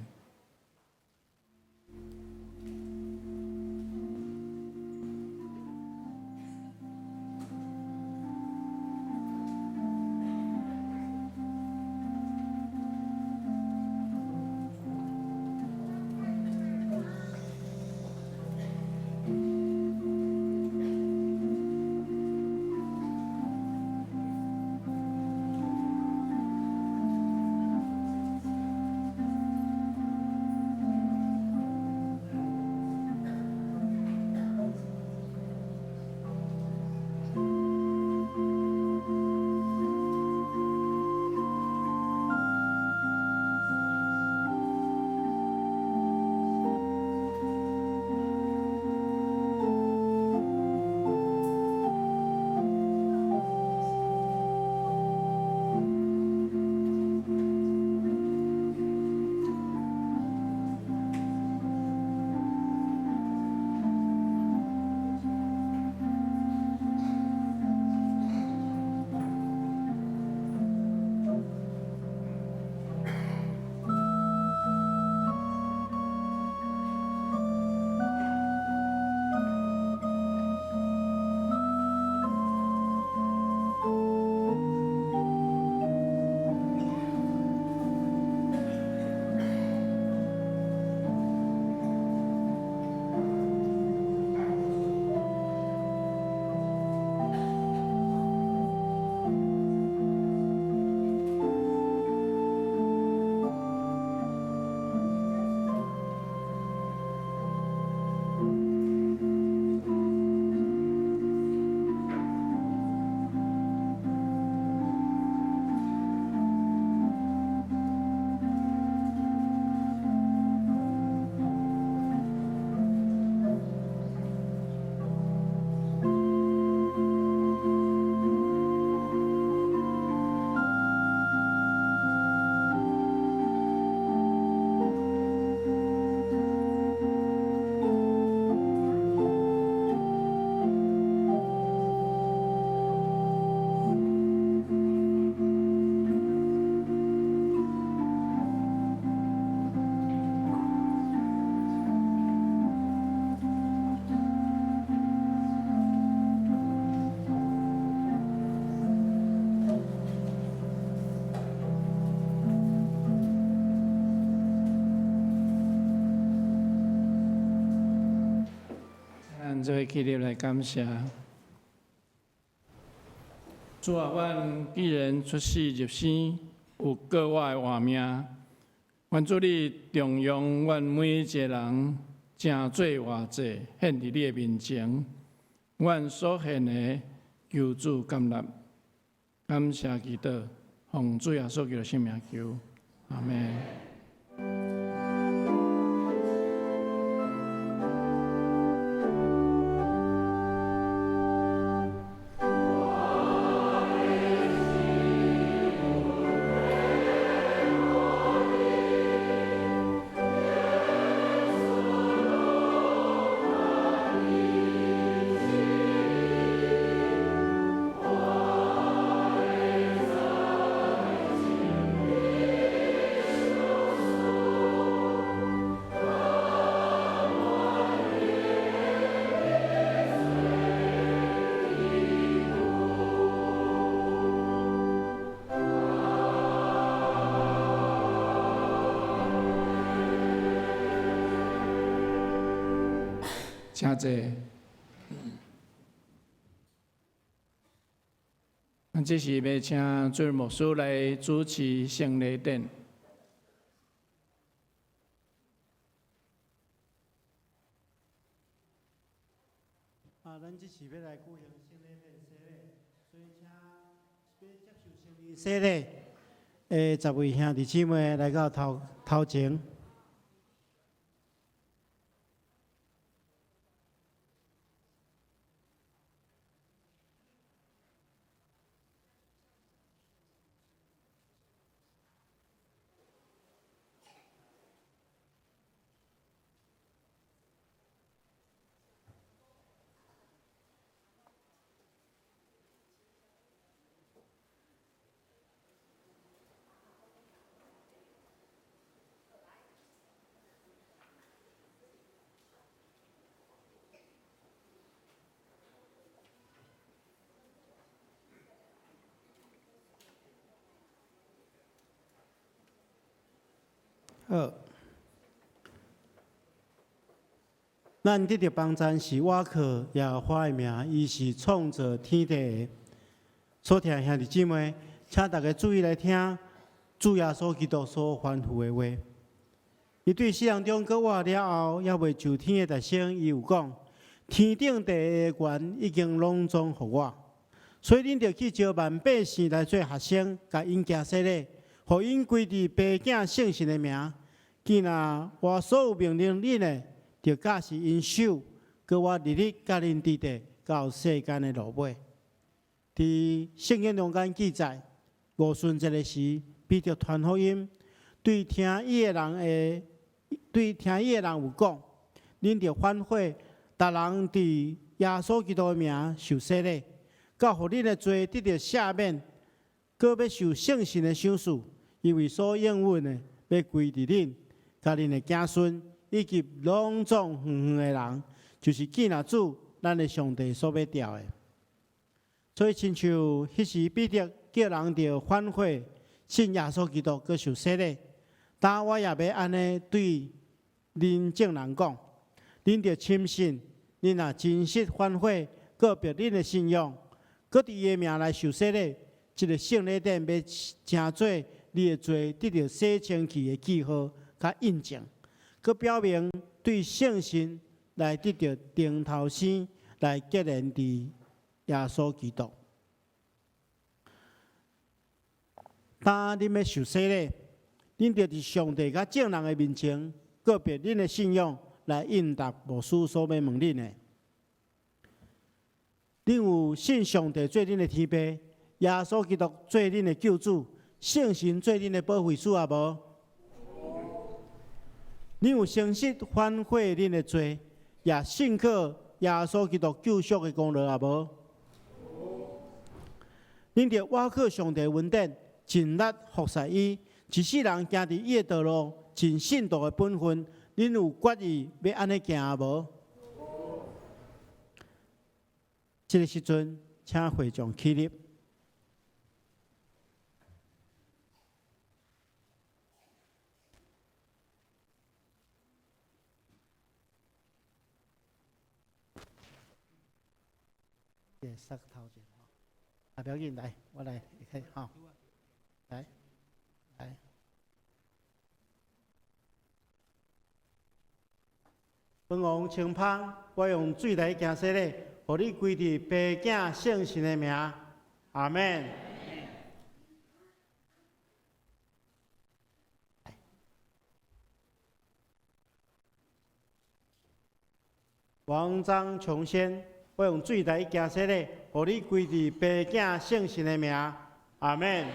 做伙起立來感謝。主啊，阮既然出世入生，有過我的活命，願主你重用阮每一个人，成做活祭，獻佇你的面前。阮所獻的，求主接納，感謝祈禱，奉主耶穌基督聖名求，阿們。請坐。咱這時欲請主任牧師來主持聖禮典。啊，咱這時欲來舉行聖禮典洗禮，所以請欲接受聖禮洗禮的十位兄弟姊妹來到頭頭前。好，咱得著幫贊是倚靠耶和華的名，伊是創造天地的。所聽的兄弟姊妹，請大家注意來聽主耶穌基督所吩咐的話。伊對世人中閣活了後，猶未就天的提升，伊有講：天頂地的權已經攏總予我，所以恁著去招萬百姓來做學生，共𪜶行洗禮，予𪜶歸佇父囝聖神的名。既若我所有命令恁的，著教示𪜶守，閣我日日佮恁佇佇到世間的落尾。佇聖經中間記載，五旬節的時，彼得傳福音，對聽伊的人有講：恁著反悔，逐人佇耶穌基督的名受洗禮，到予恁的罪得著赦免，閣欲受聖神的賞賜，因為所應允的，欲歸佇恁、佮恁的子孫，以及攏總遠遠的人，就是見若主咱的上帝所欲召的。所以，親像彼時彼得叫人著反悔，信耶穌基督，閣受洗禮。但我也欲按呢對恁眾人講：恁著深信，恁若真實反悔，告別恁的信仰，閣佇伊的名來受洗禮，這个聖禮典欲成做你的罪得著洗清去的記號，佮印證，閣表明對聖神來得著重頭生，來結連佇耶穌基督。當恁欲受洗禮，恁著佇上帝佮眾人的面前，告別恁的信仰，來應答牧師所欲問恁的。恁有信上帝做恁的天父，耶穌基督做恁的救主，聖神做恁的保惠師也無？恁有誠實反悔恁的罪，也信靠耶穌基督救贖的功勞也無？恁著倚靠上帝恩典，盡力服侍伊，一世人行佇伊的道路，盡信徒的本分。恁有決意欲按呢行無？這个時陣，請會眾起立。殺頭前吼。啊，不要緊，來，我來，可以吼，來，來。本王清芳，我用水來行洗禮，予你歸佇父子聖神的名，阿們。王張瓊仙，我用水來行洗禮，予你歸佇父子聖神的名，阿們。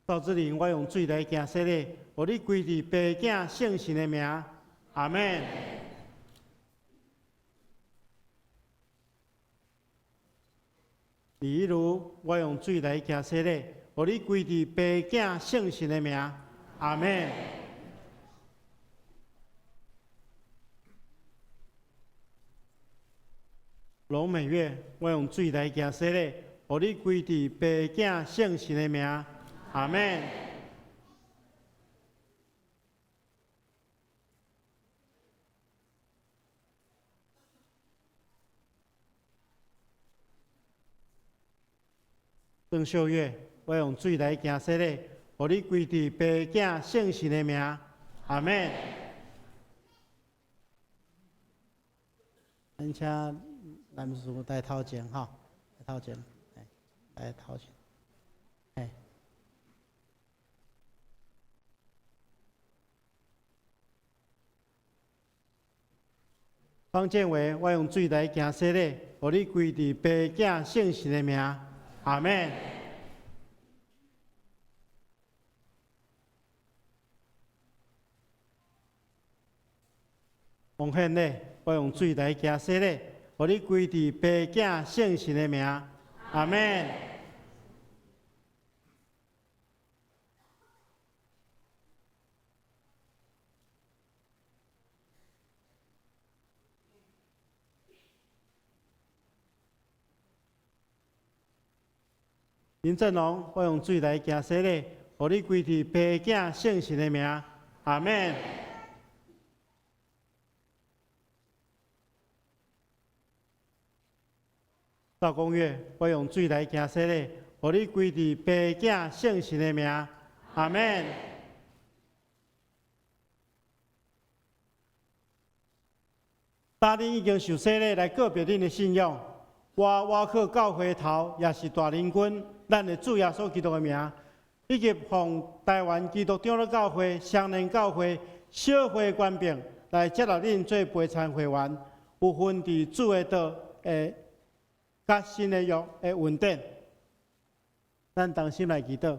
趙志玲，我用水來行洗禮，予你歸佇父子聖神的名，阿們。李如，我用水來行洗禮，予你歸佇父子聖神的名，阿們。羅美月，我用水來行洗禮，予你歸佇父子聖神的名，阿們。鄧秀月，我用水來行洗禮，予你歸佇父子聖神的名，阿們。咱請男士來頭前吼，來頭前，來頭前，嘿。方建偉，我用水來行洗禮，予你歸佇父子聖神的名，阿們。王憲禮，我用水來行洗禮，予你歸佇父子聖神的名，阿們。林振龍，我用水來行洗禮，予你歸佇父子聖神的名，阿們。趙公月，我用水來行洗禮，予你歸佇父子聖神的名，阿們。今恁已經受洗禮來告別恁的信仰，我倚靠教會頭，也是大領軍，咱的主耶穌基督的名，以及奉台灣基督長老教會、雙連教會小會權柄來接納恁做陪餐會員，有份佇主的道的佮新的約的恩典。咱同心來祈禱。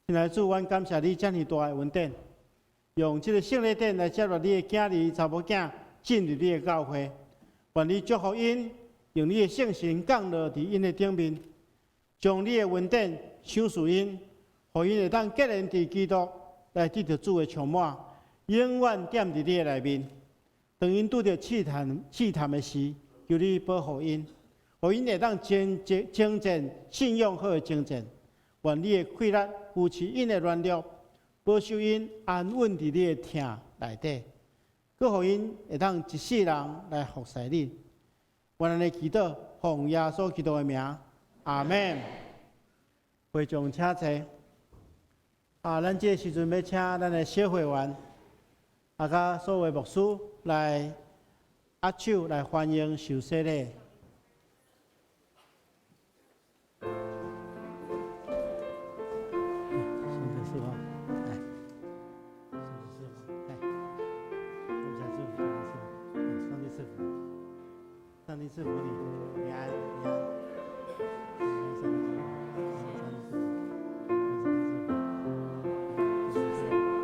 親愛的主，阮感謝你遮爾大的恩典，用這个聖禮典來接納你的囝兒、查某囝進入你的教會。願你祝福𪜶，用你的聖神降落佇𪜶的頂面，將你的恩典賞賜𪜶，予𪜶會當結連佇基督來得著主的充滿，永遠踮佇你的內面。當𪜶拄著試探、試探的時，求你保護𪜶，予𪜶會當精精進信仰好的精進。願你的氣力扶持𪜶的軟弱，保守𪜶安穩佇你的疼內底，閣予𪜶會當一世人來服侍你。願咱的祈禱，奉耶穌基督的名，阿們。會眾請坐。啊，咱這个時陣欲請咱的小會員，啊，佮所有牧師來握手來歡迎受洗禮。上帝賜福，來，上帝賜福，來，感謝主，上帝賜福，上帝賜福，上帝賜福你，平安，平安。上帝賜福，上帝賜福，上帝賜福。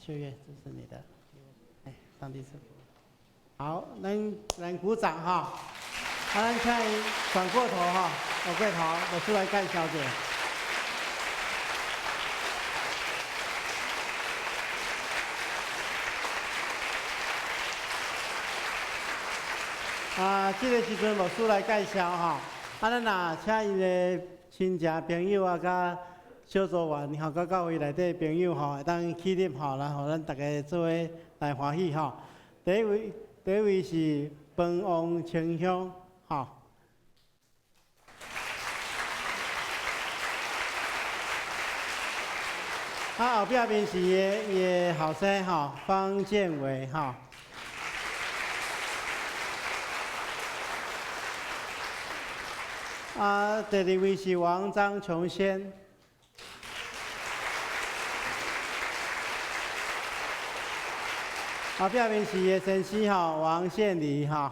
秀月，這是你的，哎，上帝賜福。好，咱咱鼓掌哈。啊，咱請伊轉過頭哈，轉過頭，我出來介紹者。啊，這個時陣牧師來介紹吼，啊，咱若請伊的親戚朋友啊，佮小組員吼，佮教會內底朋友吼，會當起立吼，來予咱逐家做伙來歡喜吼。第一位，第一位是彭王清香，吼。啊，後壁面是伊的伊的後生吼，方建偉吼。啊，第二位是王張瓊仙。後壁面是伊的先生吼，王憲禮吼。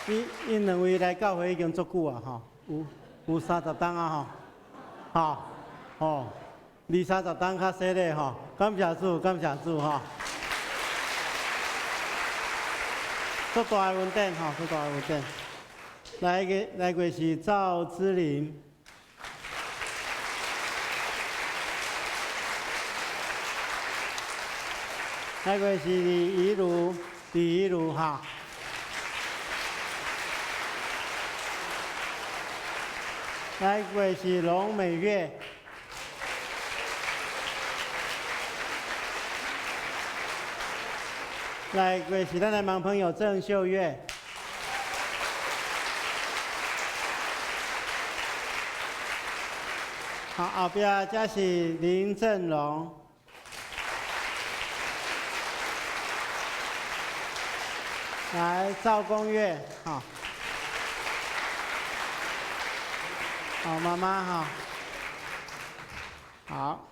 𪜶𪜶兩位來教會已經足久啊吼，有有30冬啊吼，吼吼，二三十冬較洗禮吼，感謝主，感謝主吼。足大的恩典吼，足大的恩典。來個來過是趙之琳，來過是李怡如，李怡如哈。來過是龍美月，來過是咱的盲朋友鄭秀月。好，後壁這是林振龍。來，趙公月，好。好，媽媽哈。好，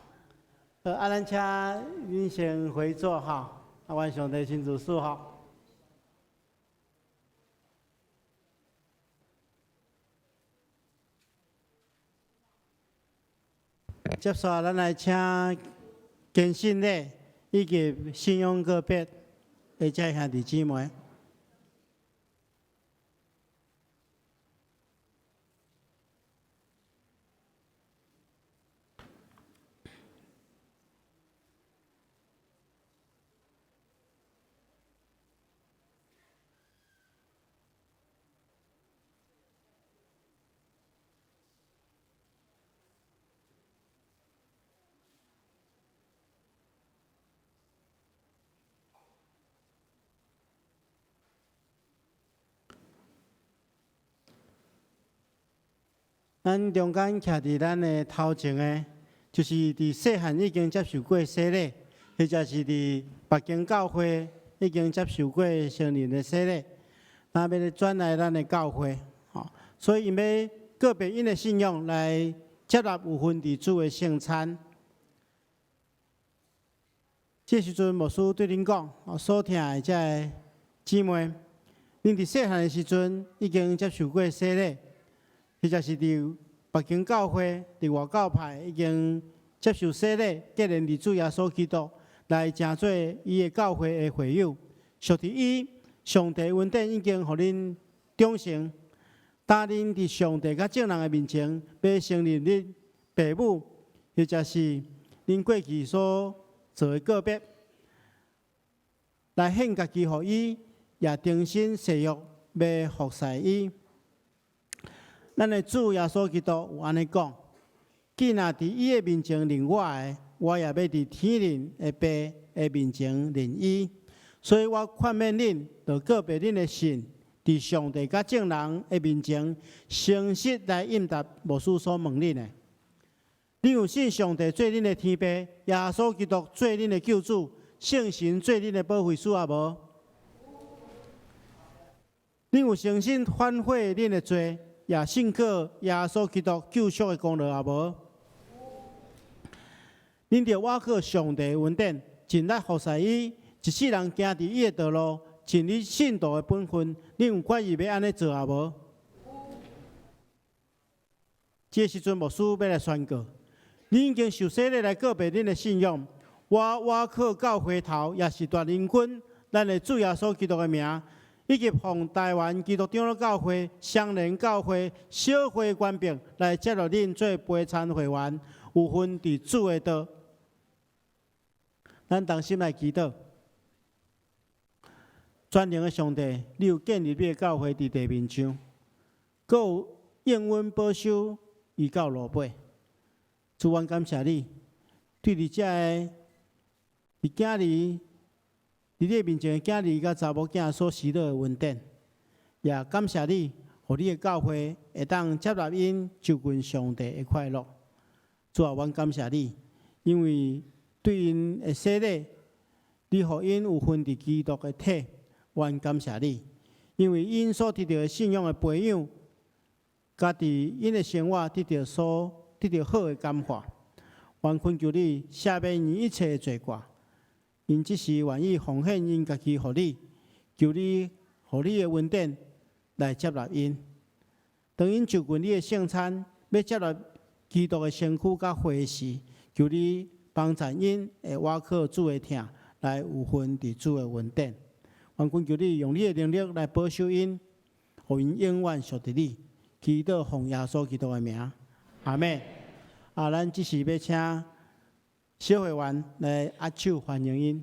啊，咱請恁先回座哈。啊，願上帝親自賜福。接續咱來請堅信禮以及信仰告別的這兄弟姊妹。咱中間徛佇咱的頭前的，就是佇細漢已經接受過洗禮，或者是佇別間教會已經接受過成人的洗禮，若欲轉來咱的教會，吼，所以𪜶欲告別𪜶的信仰，來接納有份佇主的聖餐。這時陣牧師對恁講，所疼的這个姊妹，恁佇細漢的時陣已經接受過洗禮。或者是佇別間教會、佇外教派已經接受洗禮，結連佇主耶穌基督來成做伊的教會的會友。屬佇伊，上帝恩典已經予恁長成。當恁佇上帝佮眾人的面前，欲承認恁爸母，或者是恁過去所做的告別，來獻家己予伊，也重新誓約欲服侍伊。咱的主耶穌基督有按呢講：既若佇伊的面前認我的，我也欲佇天靈的爸的面前認伊。所以我勸勉恁，著告別恁的信，佇上帝佮眾人的面前，誠實來應答牧師所問恁的。恁有信上帝做恁的天父，耶穌基督做恁的救主，聖神做恁的保惠師也無？恁有誠心反悔恁的罪？也信靠耶穌基督救贖的功勞也無？恁著倚靠上帝恩典，盡力服侍伊，一世人行佇伊的道路，盡你信徒的本分。恁有決意欲按呢做也無？這个時陣牧師欲來宣告，恁已經受洗禮來告白恁的信仰。我倚靠教會頭，也是大仁君，咱的主耶穌基督的名，以及奉臺灣基督長老教會、雙連教會、小會權柄來接納恁做陪餐會員，有份佇主的道。咱同心來祈禱。全能的上帝，你有建立你的教會佇地面上，閣有應允保守伊到落尾。主，阮感謝你，對佇遮个佇囝兒，佇你的面前的囝兒佮查某囝所施予的恩典，也感謝你，予你的教會會當接納𪜶就近上帝的快樂。主啊，阮感謝你，因為對𪜶的洗禮，你予𪜶有份佇基督的體。阮感謝你，因為𪜶所得著的信仰的培養，佮佇𪜶的生活得著所得著好的感化。阮懇求你赦免𪜶一切的罪過，𪜶這時願意奉獻𪜶家己予你，求你予你的恩典來接納𪜶。當𪜶就近你的聖餐，欲接納基督的身軀佮血時，求你幫助𪜶會倚靠主的疼，來有份佇主的恩典。阮懇求你用你的能力來保守𪜶，予𪜶永遠屬佇你。祈禱奉耶穌基督的名，阿們。啊，咱這時欲請小會員來握手歡迎𪜶。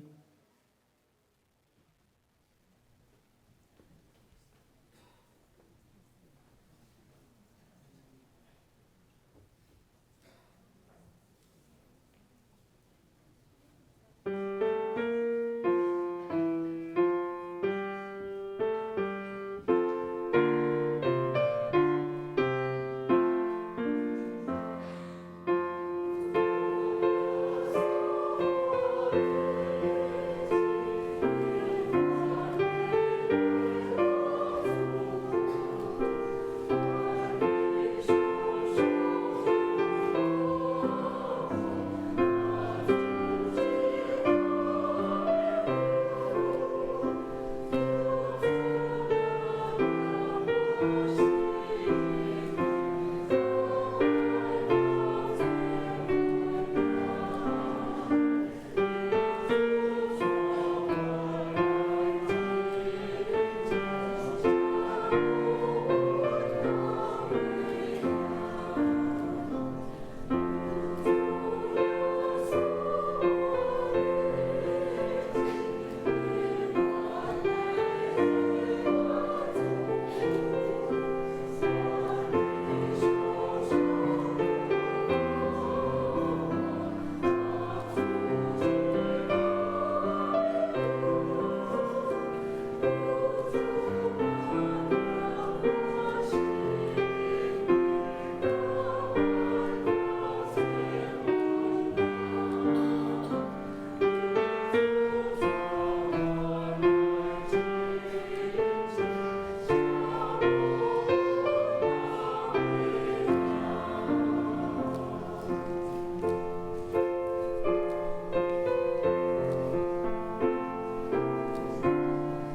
好，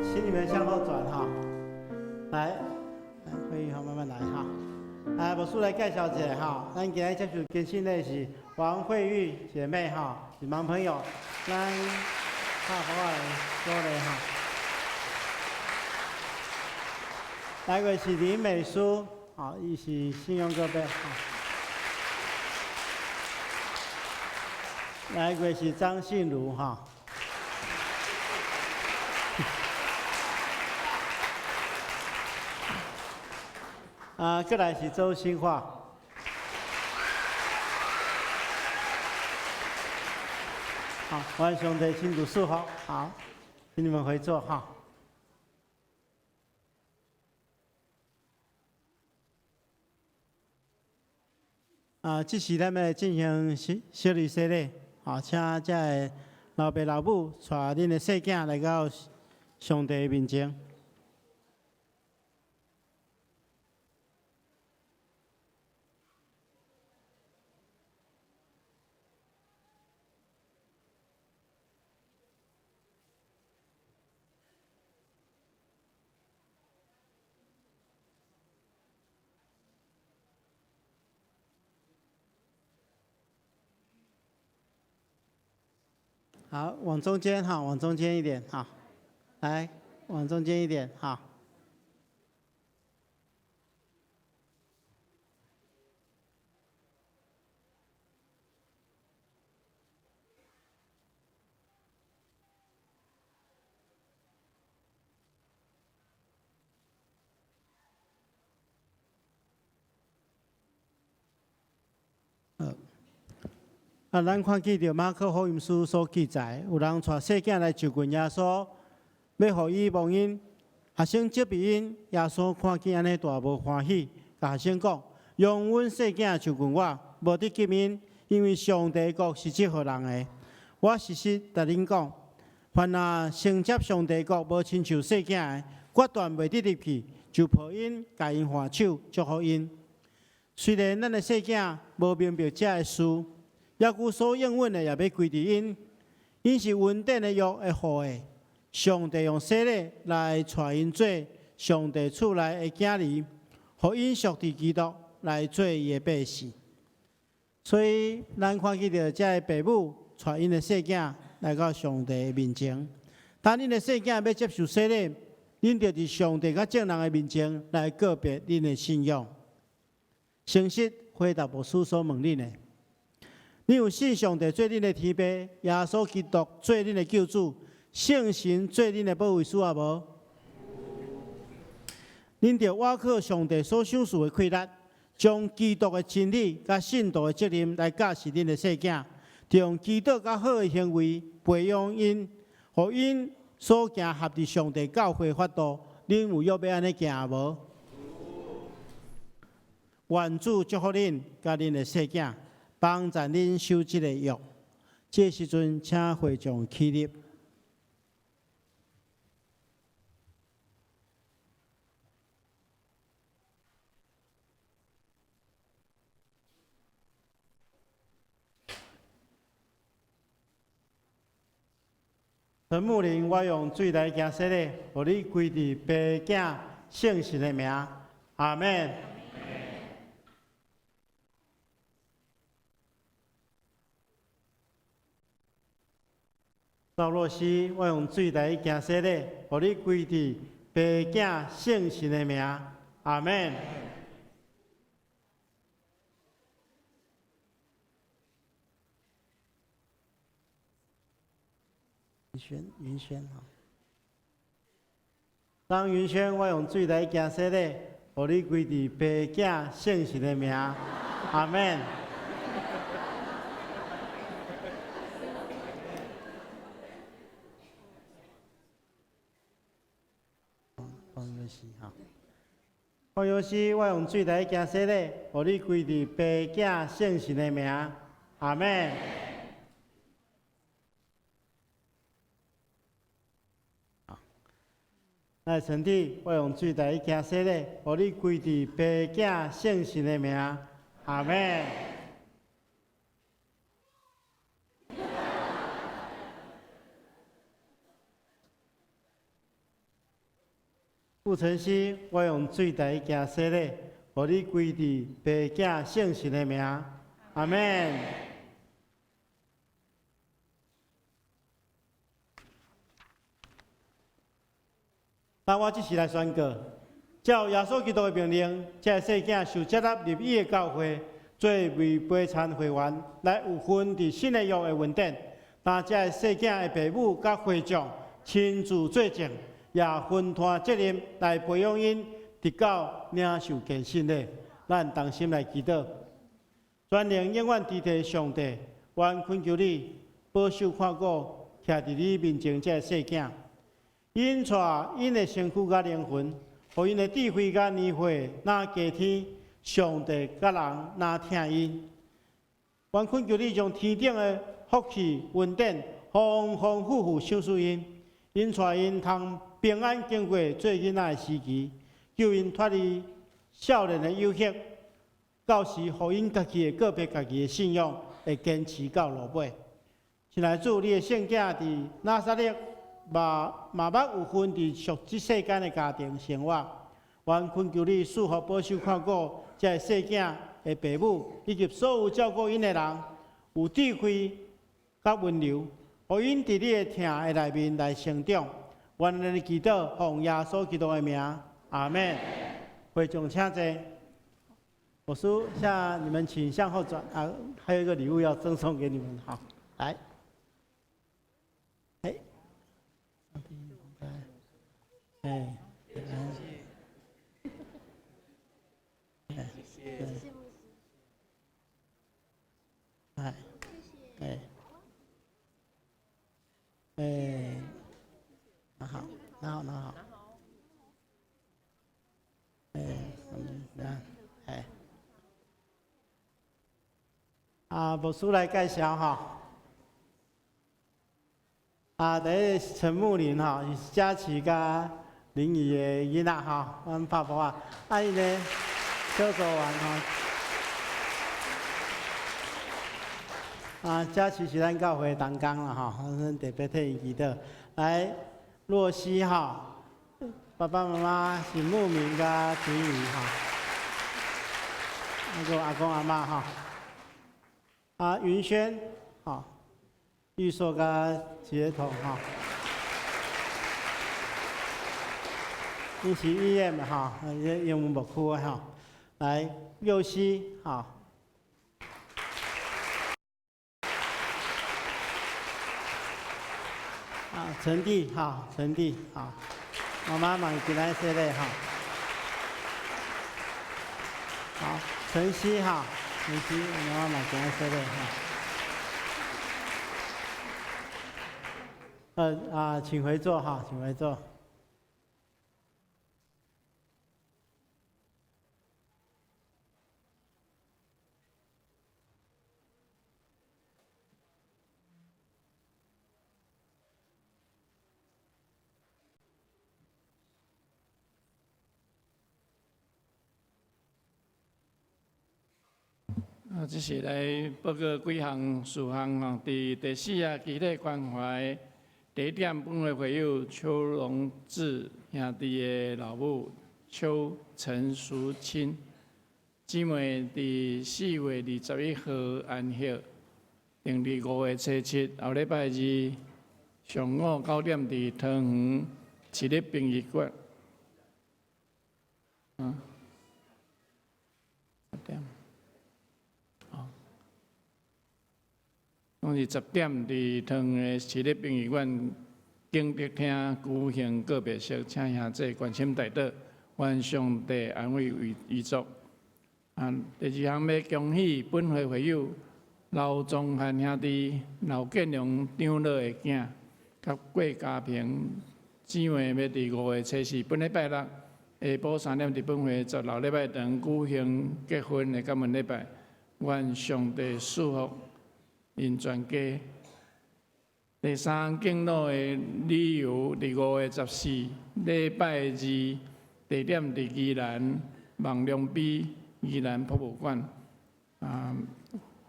請你們向後轉哈，來，來，會議好，慢慢來哈。來，牧師來介紹一下哈，咱今日接受堅信的是王慧玉姐妹哈，是盲朋友，咱拍鼓來鼓勵哈。來個是林美淑，好，伊是信仰告白。來個是張信如哈。啊，過來是周新華。好，願上帝親自祝福。好，請你們回座哈。啊，這時咱欲進行洗洗禮洗禮，好，請遮个老爸老母帶恁的細囝來到上帝面前。好，往中間哈，往中間一點，好，來，往中間一點，好。啊，咱看見著馬可福音書所記載，有人帶細囝來就近耶穌，欲予伊摸𪜶。學生責備𪜶，耶穌看見按呢大無歡喜，共學生講：容阮細囝就近我，無得禁𪜶，因為上帝國是這號人的。我實實共恁講，凡若承接上帝國無親像細囝的，決斷袂得入去，就抱𪜶，共𪜶挽手，祝福𪜶。雖然咱的細囝無明白這个事，猶閣所應允的也欲歸佇𪜶，𪜶是恩典的約的後裔。上帝用洗禮來帶𪜶做上帝厝內的囝兒，予𪜶屬佇基督來做伊的百姓。所以，咱看見著這个爸母帶𪜶的細囝來到上帝的面前。當恁的細囝欲接受洗禮，恁著佇上帝佮眾人的面前來告別恁的信仰。誠實回答牧師所問恁的。恁有信上帝做恁的天父，耶穌基督做恁的救主，聖神做恁的保惠師也無？恁著倚靠上帝所賞賜的氣力，將基督的真理佮信徒的責任來教示恁的細囝，著用祈禱佮好的行為培養𪜶，予𪜶所行合佇上帝教會法度。恁有約欲按呢行無？願主祝福恁佮恁的細囝。幫助恁守這個約。這時陣，請會眾起立。陳牧靈，我用水來行洗禮，予你歸佇父囝聖神的名，阿們。趙若曦，我用水來行洗禮，予你歸佇父囝聖神的名，阿們。雲軒，雲軒哈。張雲軒，我用水來行洗禮，予你歸佇父囝聖神的名，阿們。黃藥師哈，黃藥師，我用水來行洗禮，予你歸佇父囝聖神的名，阿們。來，陳弟，我用水來行洗禮，予你歸佇父囝聖神的名，阿們。傅晨曦，我用水來行洗禮，予你歸佇父囝聖神的名，阿們。那我這時來宣告，照耶穌基督的命令，這个細囝受接納入伊的教會，做預備餐會員，來有份佇新的約的恩典。當這个細囝的爸母佮會眾親自做證，也分擔責任來培養𪜶，直到領受堅信禮。咱同心來祈禱。全能永遠支持上帝，阮懇求你保守看顧，徛佇你面前這个細囝。𪜶帶𪜶的身軀佮靈魂，予𪜶的智慧佮年歲若加添，上帝佮人若疼𪜶。阮懇求你將天頂的福氣恩典，豐豐富富賞賜𪜶，𪜶帶𪜶通平安經過做囡仔的時期，救𪜶脫離少年的誘惑，到時予𪜶家己會告別家己的信仰，會堅持到落尾。親愛主，你的聖囝佇拿撒勒。嘛嘛捌有份佇屬這世間的家庭生活，阮懇求你賜福保守看顧這个細囝的爸母，以及所有照顧𪜶的人，有智慧佮溫柔，予𪜶佇你的疼的內面來成長。願咱的祈禱，奉耶穌基督的名，阿們。會眾請坐。牧師，向你們請向後轉啊，還有一個禮物要贈送給你們，好，來，哎，哎，哎，哎，哎，哎，拿好，拿好，拿好，哎，來，哎。啊，牧師來介紹吼。啊，第一個是陳木林吼，是佳琪佮林怡的囡仔吼，阮拍婆仔。啊，伊呢，小組員吼。啊，佳琪是咱教會同工啦吼，咱特別替伊祈禱。來，若曦吼，爸爸媽媽是牧民佮婷宜吼，那個阿公阿嬤吼。啊，雲軒，吼，玉碩佮杰彤，吼，𪜶是醫院吼，英文牧區的吼，來，佑熙，吼，啊，陳弟，吼，陳弟，吼，媽媽嘛是來洗禮，吼，好，陳曦，吼。陳曦，媽媽嘛今日洗禮哈。請回座哈，請回座。啊，這是來報告幾項事項吼。佇第四啊，基體關懷地點本會會友邱榮志兄弟的老母邱陳淑清姊妹，佇4月21號安息，定佇5月初7後禮拜二上午9點佇桃園市立殯儀館。嗯，10點。攏是10點，佇桃園的市立殯儀館景德廳舉行告別式，請兄弟關心代禱，願上帝安慰遺族。啊，第二項欲恭喜本會會友劉宗漢兄弟、劉建良長老的囝，佮郭家平姊妹，欲佇5月初4本禮拜六下晡3點，佇本會十六禮拜堂舉行結婚的感恩禮拜，願上帝賜福。𪜶全家。第三敬老的理由，佇5月14禮拜二，地點佇宜蘭望龍陂宜蘭博物館。啊，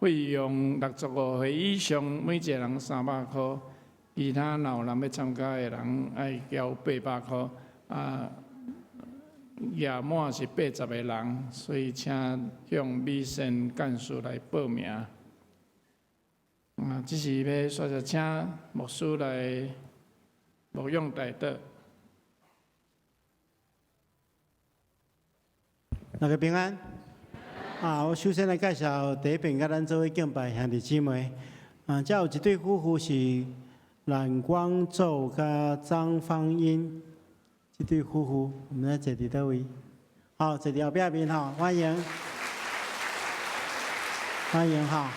費用65歲以上，每一個人300箍；其他若有人欲參加的人，愛交800箍。啊，額滿是80個人，所以請向美善幹事來報名。啊，這是欲煞著請牧師來牧養代禱。大家平安。啊，我首先來介紹第一遍佮咱做伙敬拜兄弟姊妹。啊，這有一對夫婦是阮光宙佮張芳英這對夫婦，我們來坐佇佗位？好，坐佇後壁面吼，歡迎，歡迎哈。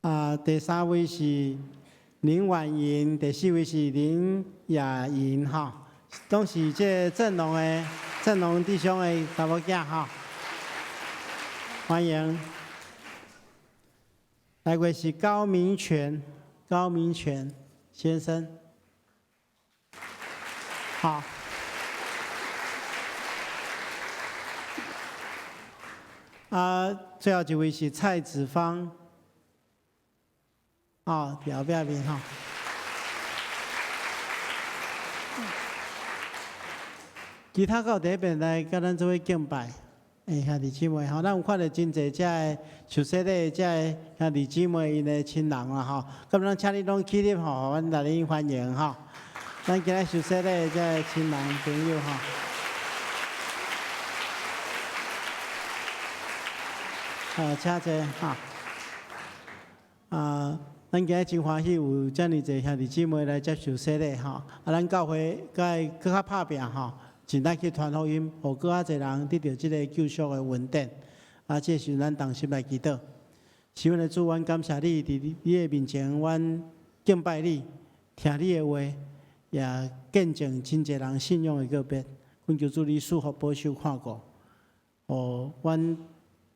啊，第三位是林婉瑩，第四位是林雅瑩，哈，攏是這鄭龍的鄭龍弟兄的查某囝，哈，歡迎。來位是高明全，高明全先生，好。啊，最後一位是蔡子芳。啊，佇後壁面吼。其他閣有佇彼邊來佮咱做伙敬拜，兄弟姊妹吼，咱有看著真濟遮个受洗禮的遮个兄弟姊妹𪜶的親人啦吼，敢咱請恁攏起立吼，阮來恁歡迎吼。咱今仔受洗禮的遮个親人朋友吼。好，請坐哈。啊，咱今日真歡喜有遮爾濟兄弟姊妹來接受洗禮吼。啊，咱教會閣閣較拍拚吼，盡力去傳福音，予閣較濟人得著這个救贖的恩典。啊，這時陣咱同心來祈禱。是阮的主，阮感謝你，佇你的面前，阮敬拜你，聽你的話，也見證真濟人信仰的告別。懇求主你賜福保守看顧，予阮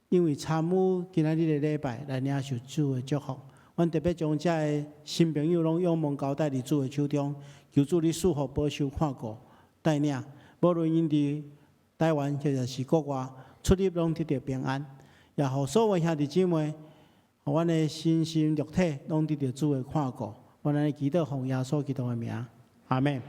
因為參與今仔日的禮拜來領受主的祝福。阮特別將遮个新朋友攏仰望交代佇主的手中，求主你賜福保守看顧帶領，無論𪜶佇台灣或者是國外出入攏得著平安，也予所有兄弟姊妹，予阮的身心肉體攏得著主的看顧。阮按呢祈禱奉耶穌基督的名，阿們。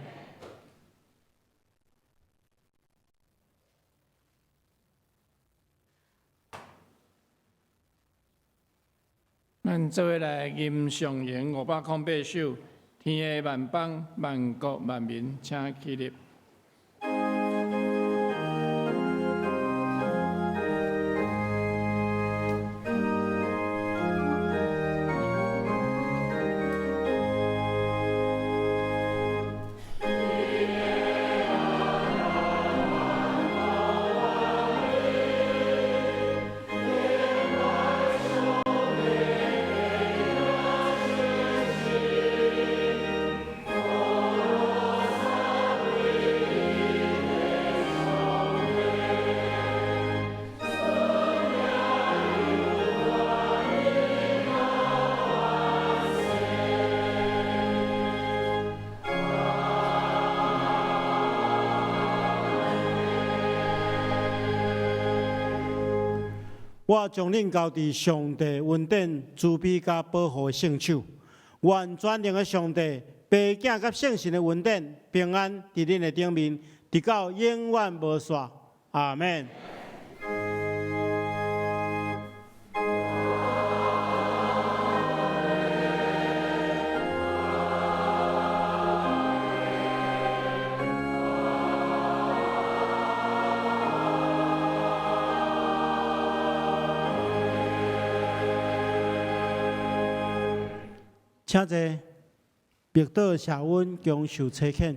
咱做伙來吟頌詠508首，天的萬邦萬國萬民，請起立。我將恁交佇上帝恩典、慈悲佮保護的聖手。願全能的上帝、父子佮聖神的恩典、平安，佇恁的頂面，直到永遠無煞。阿們。請坐，默禱謝恩，共受差遣。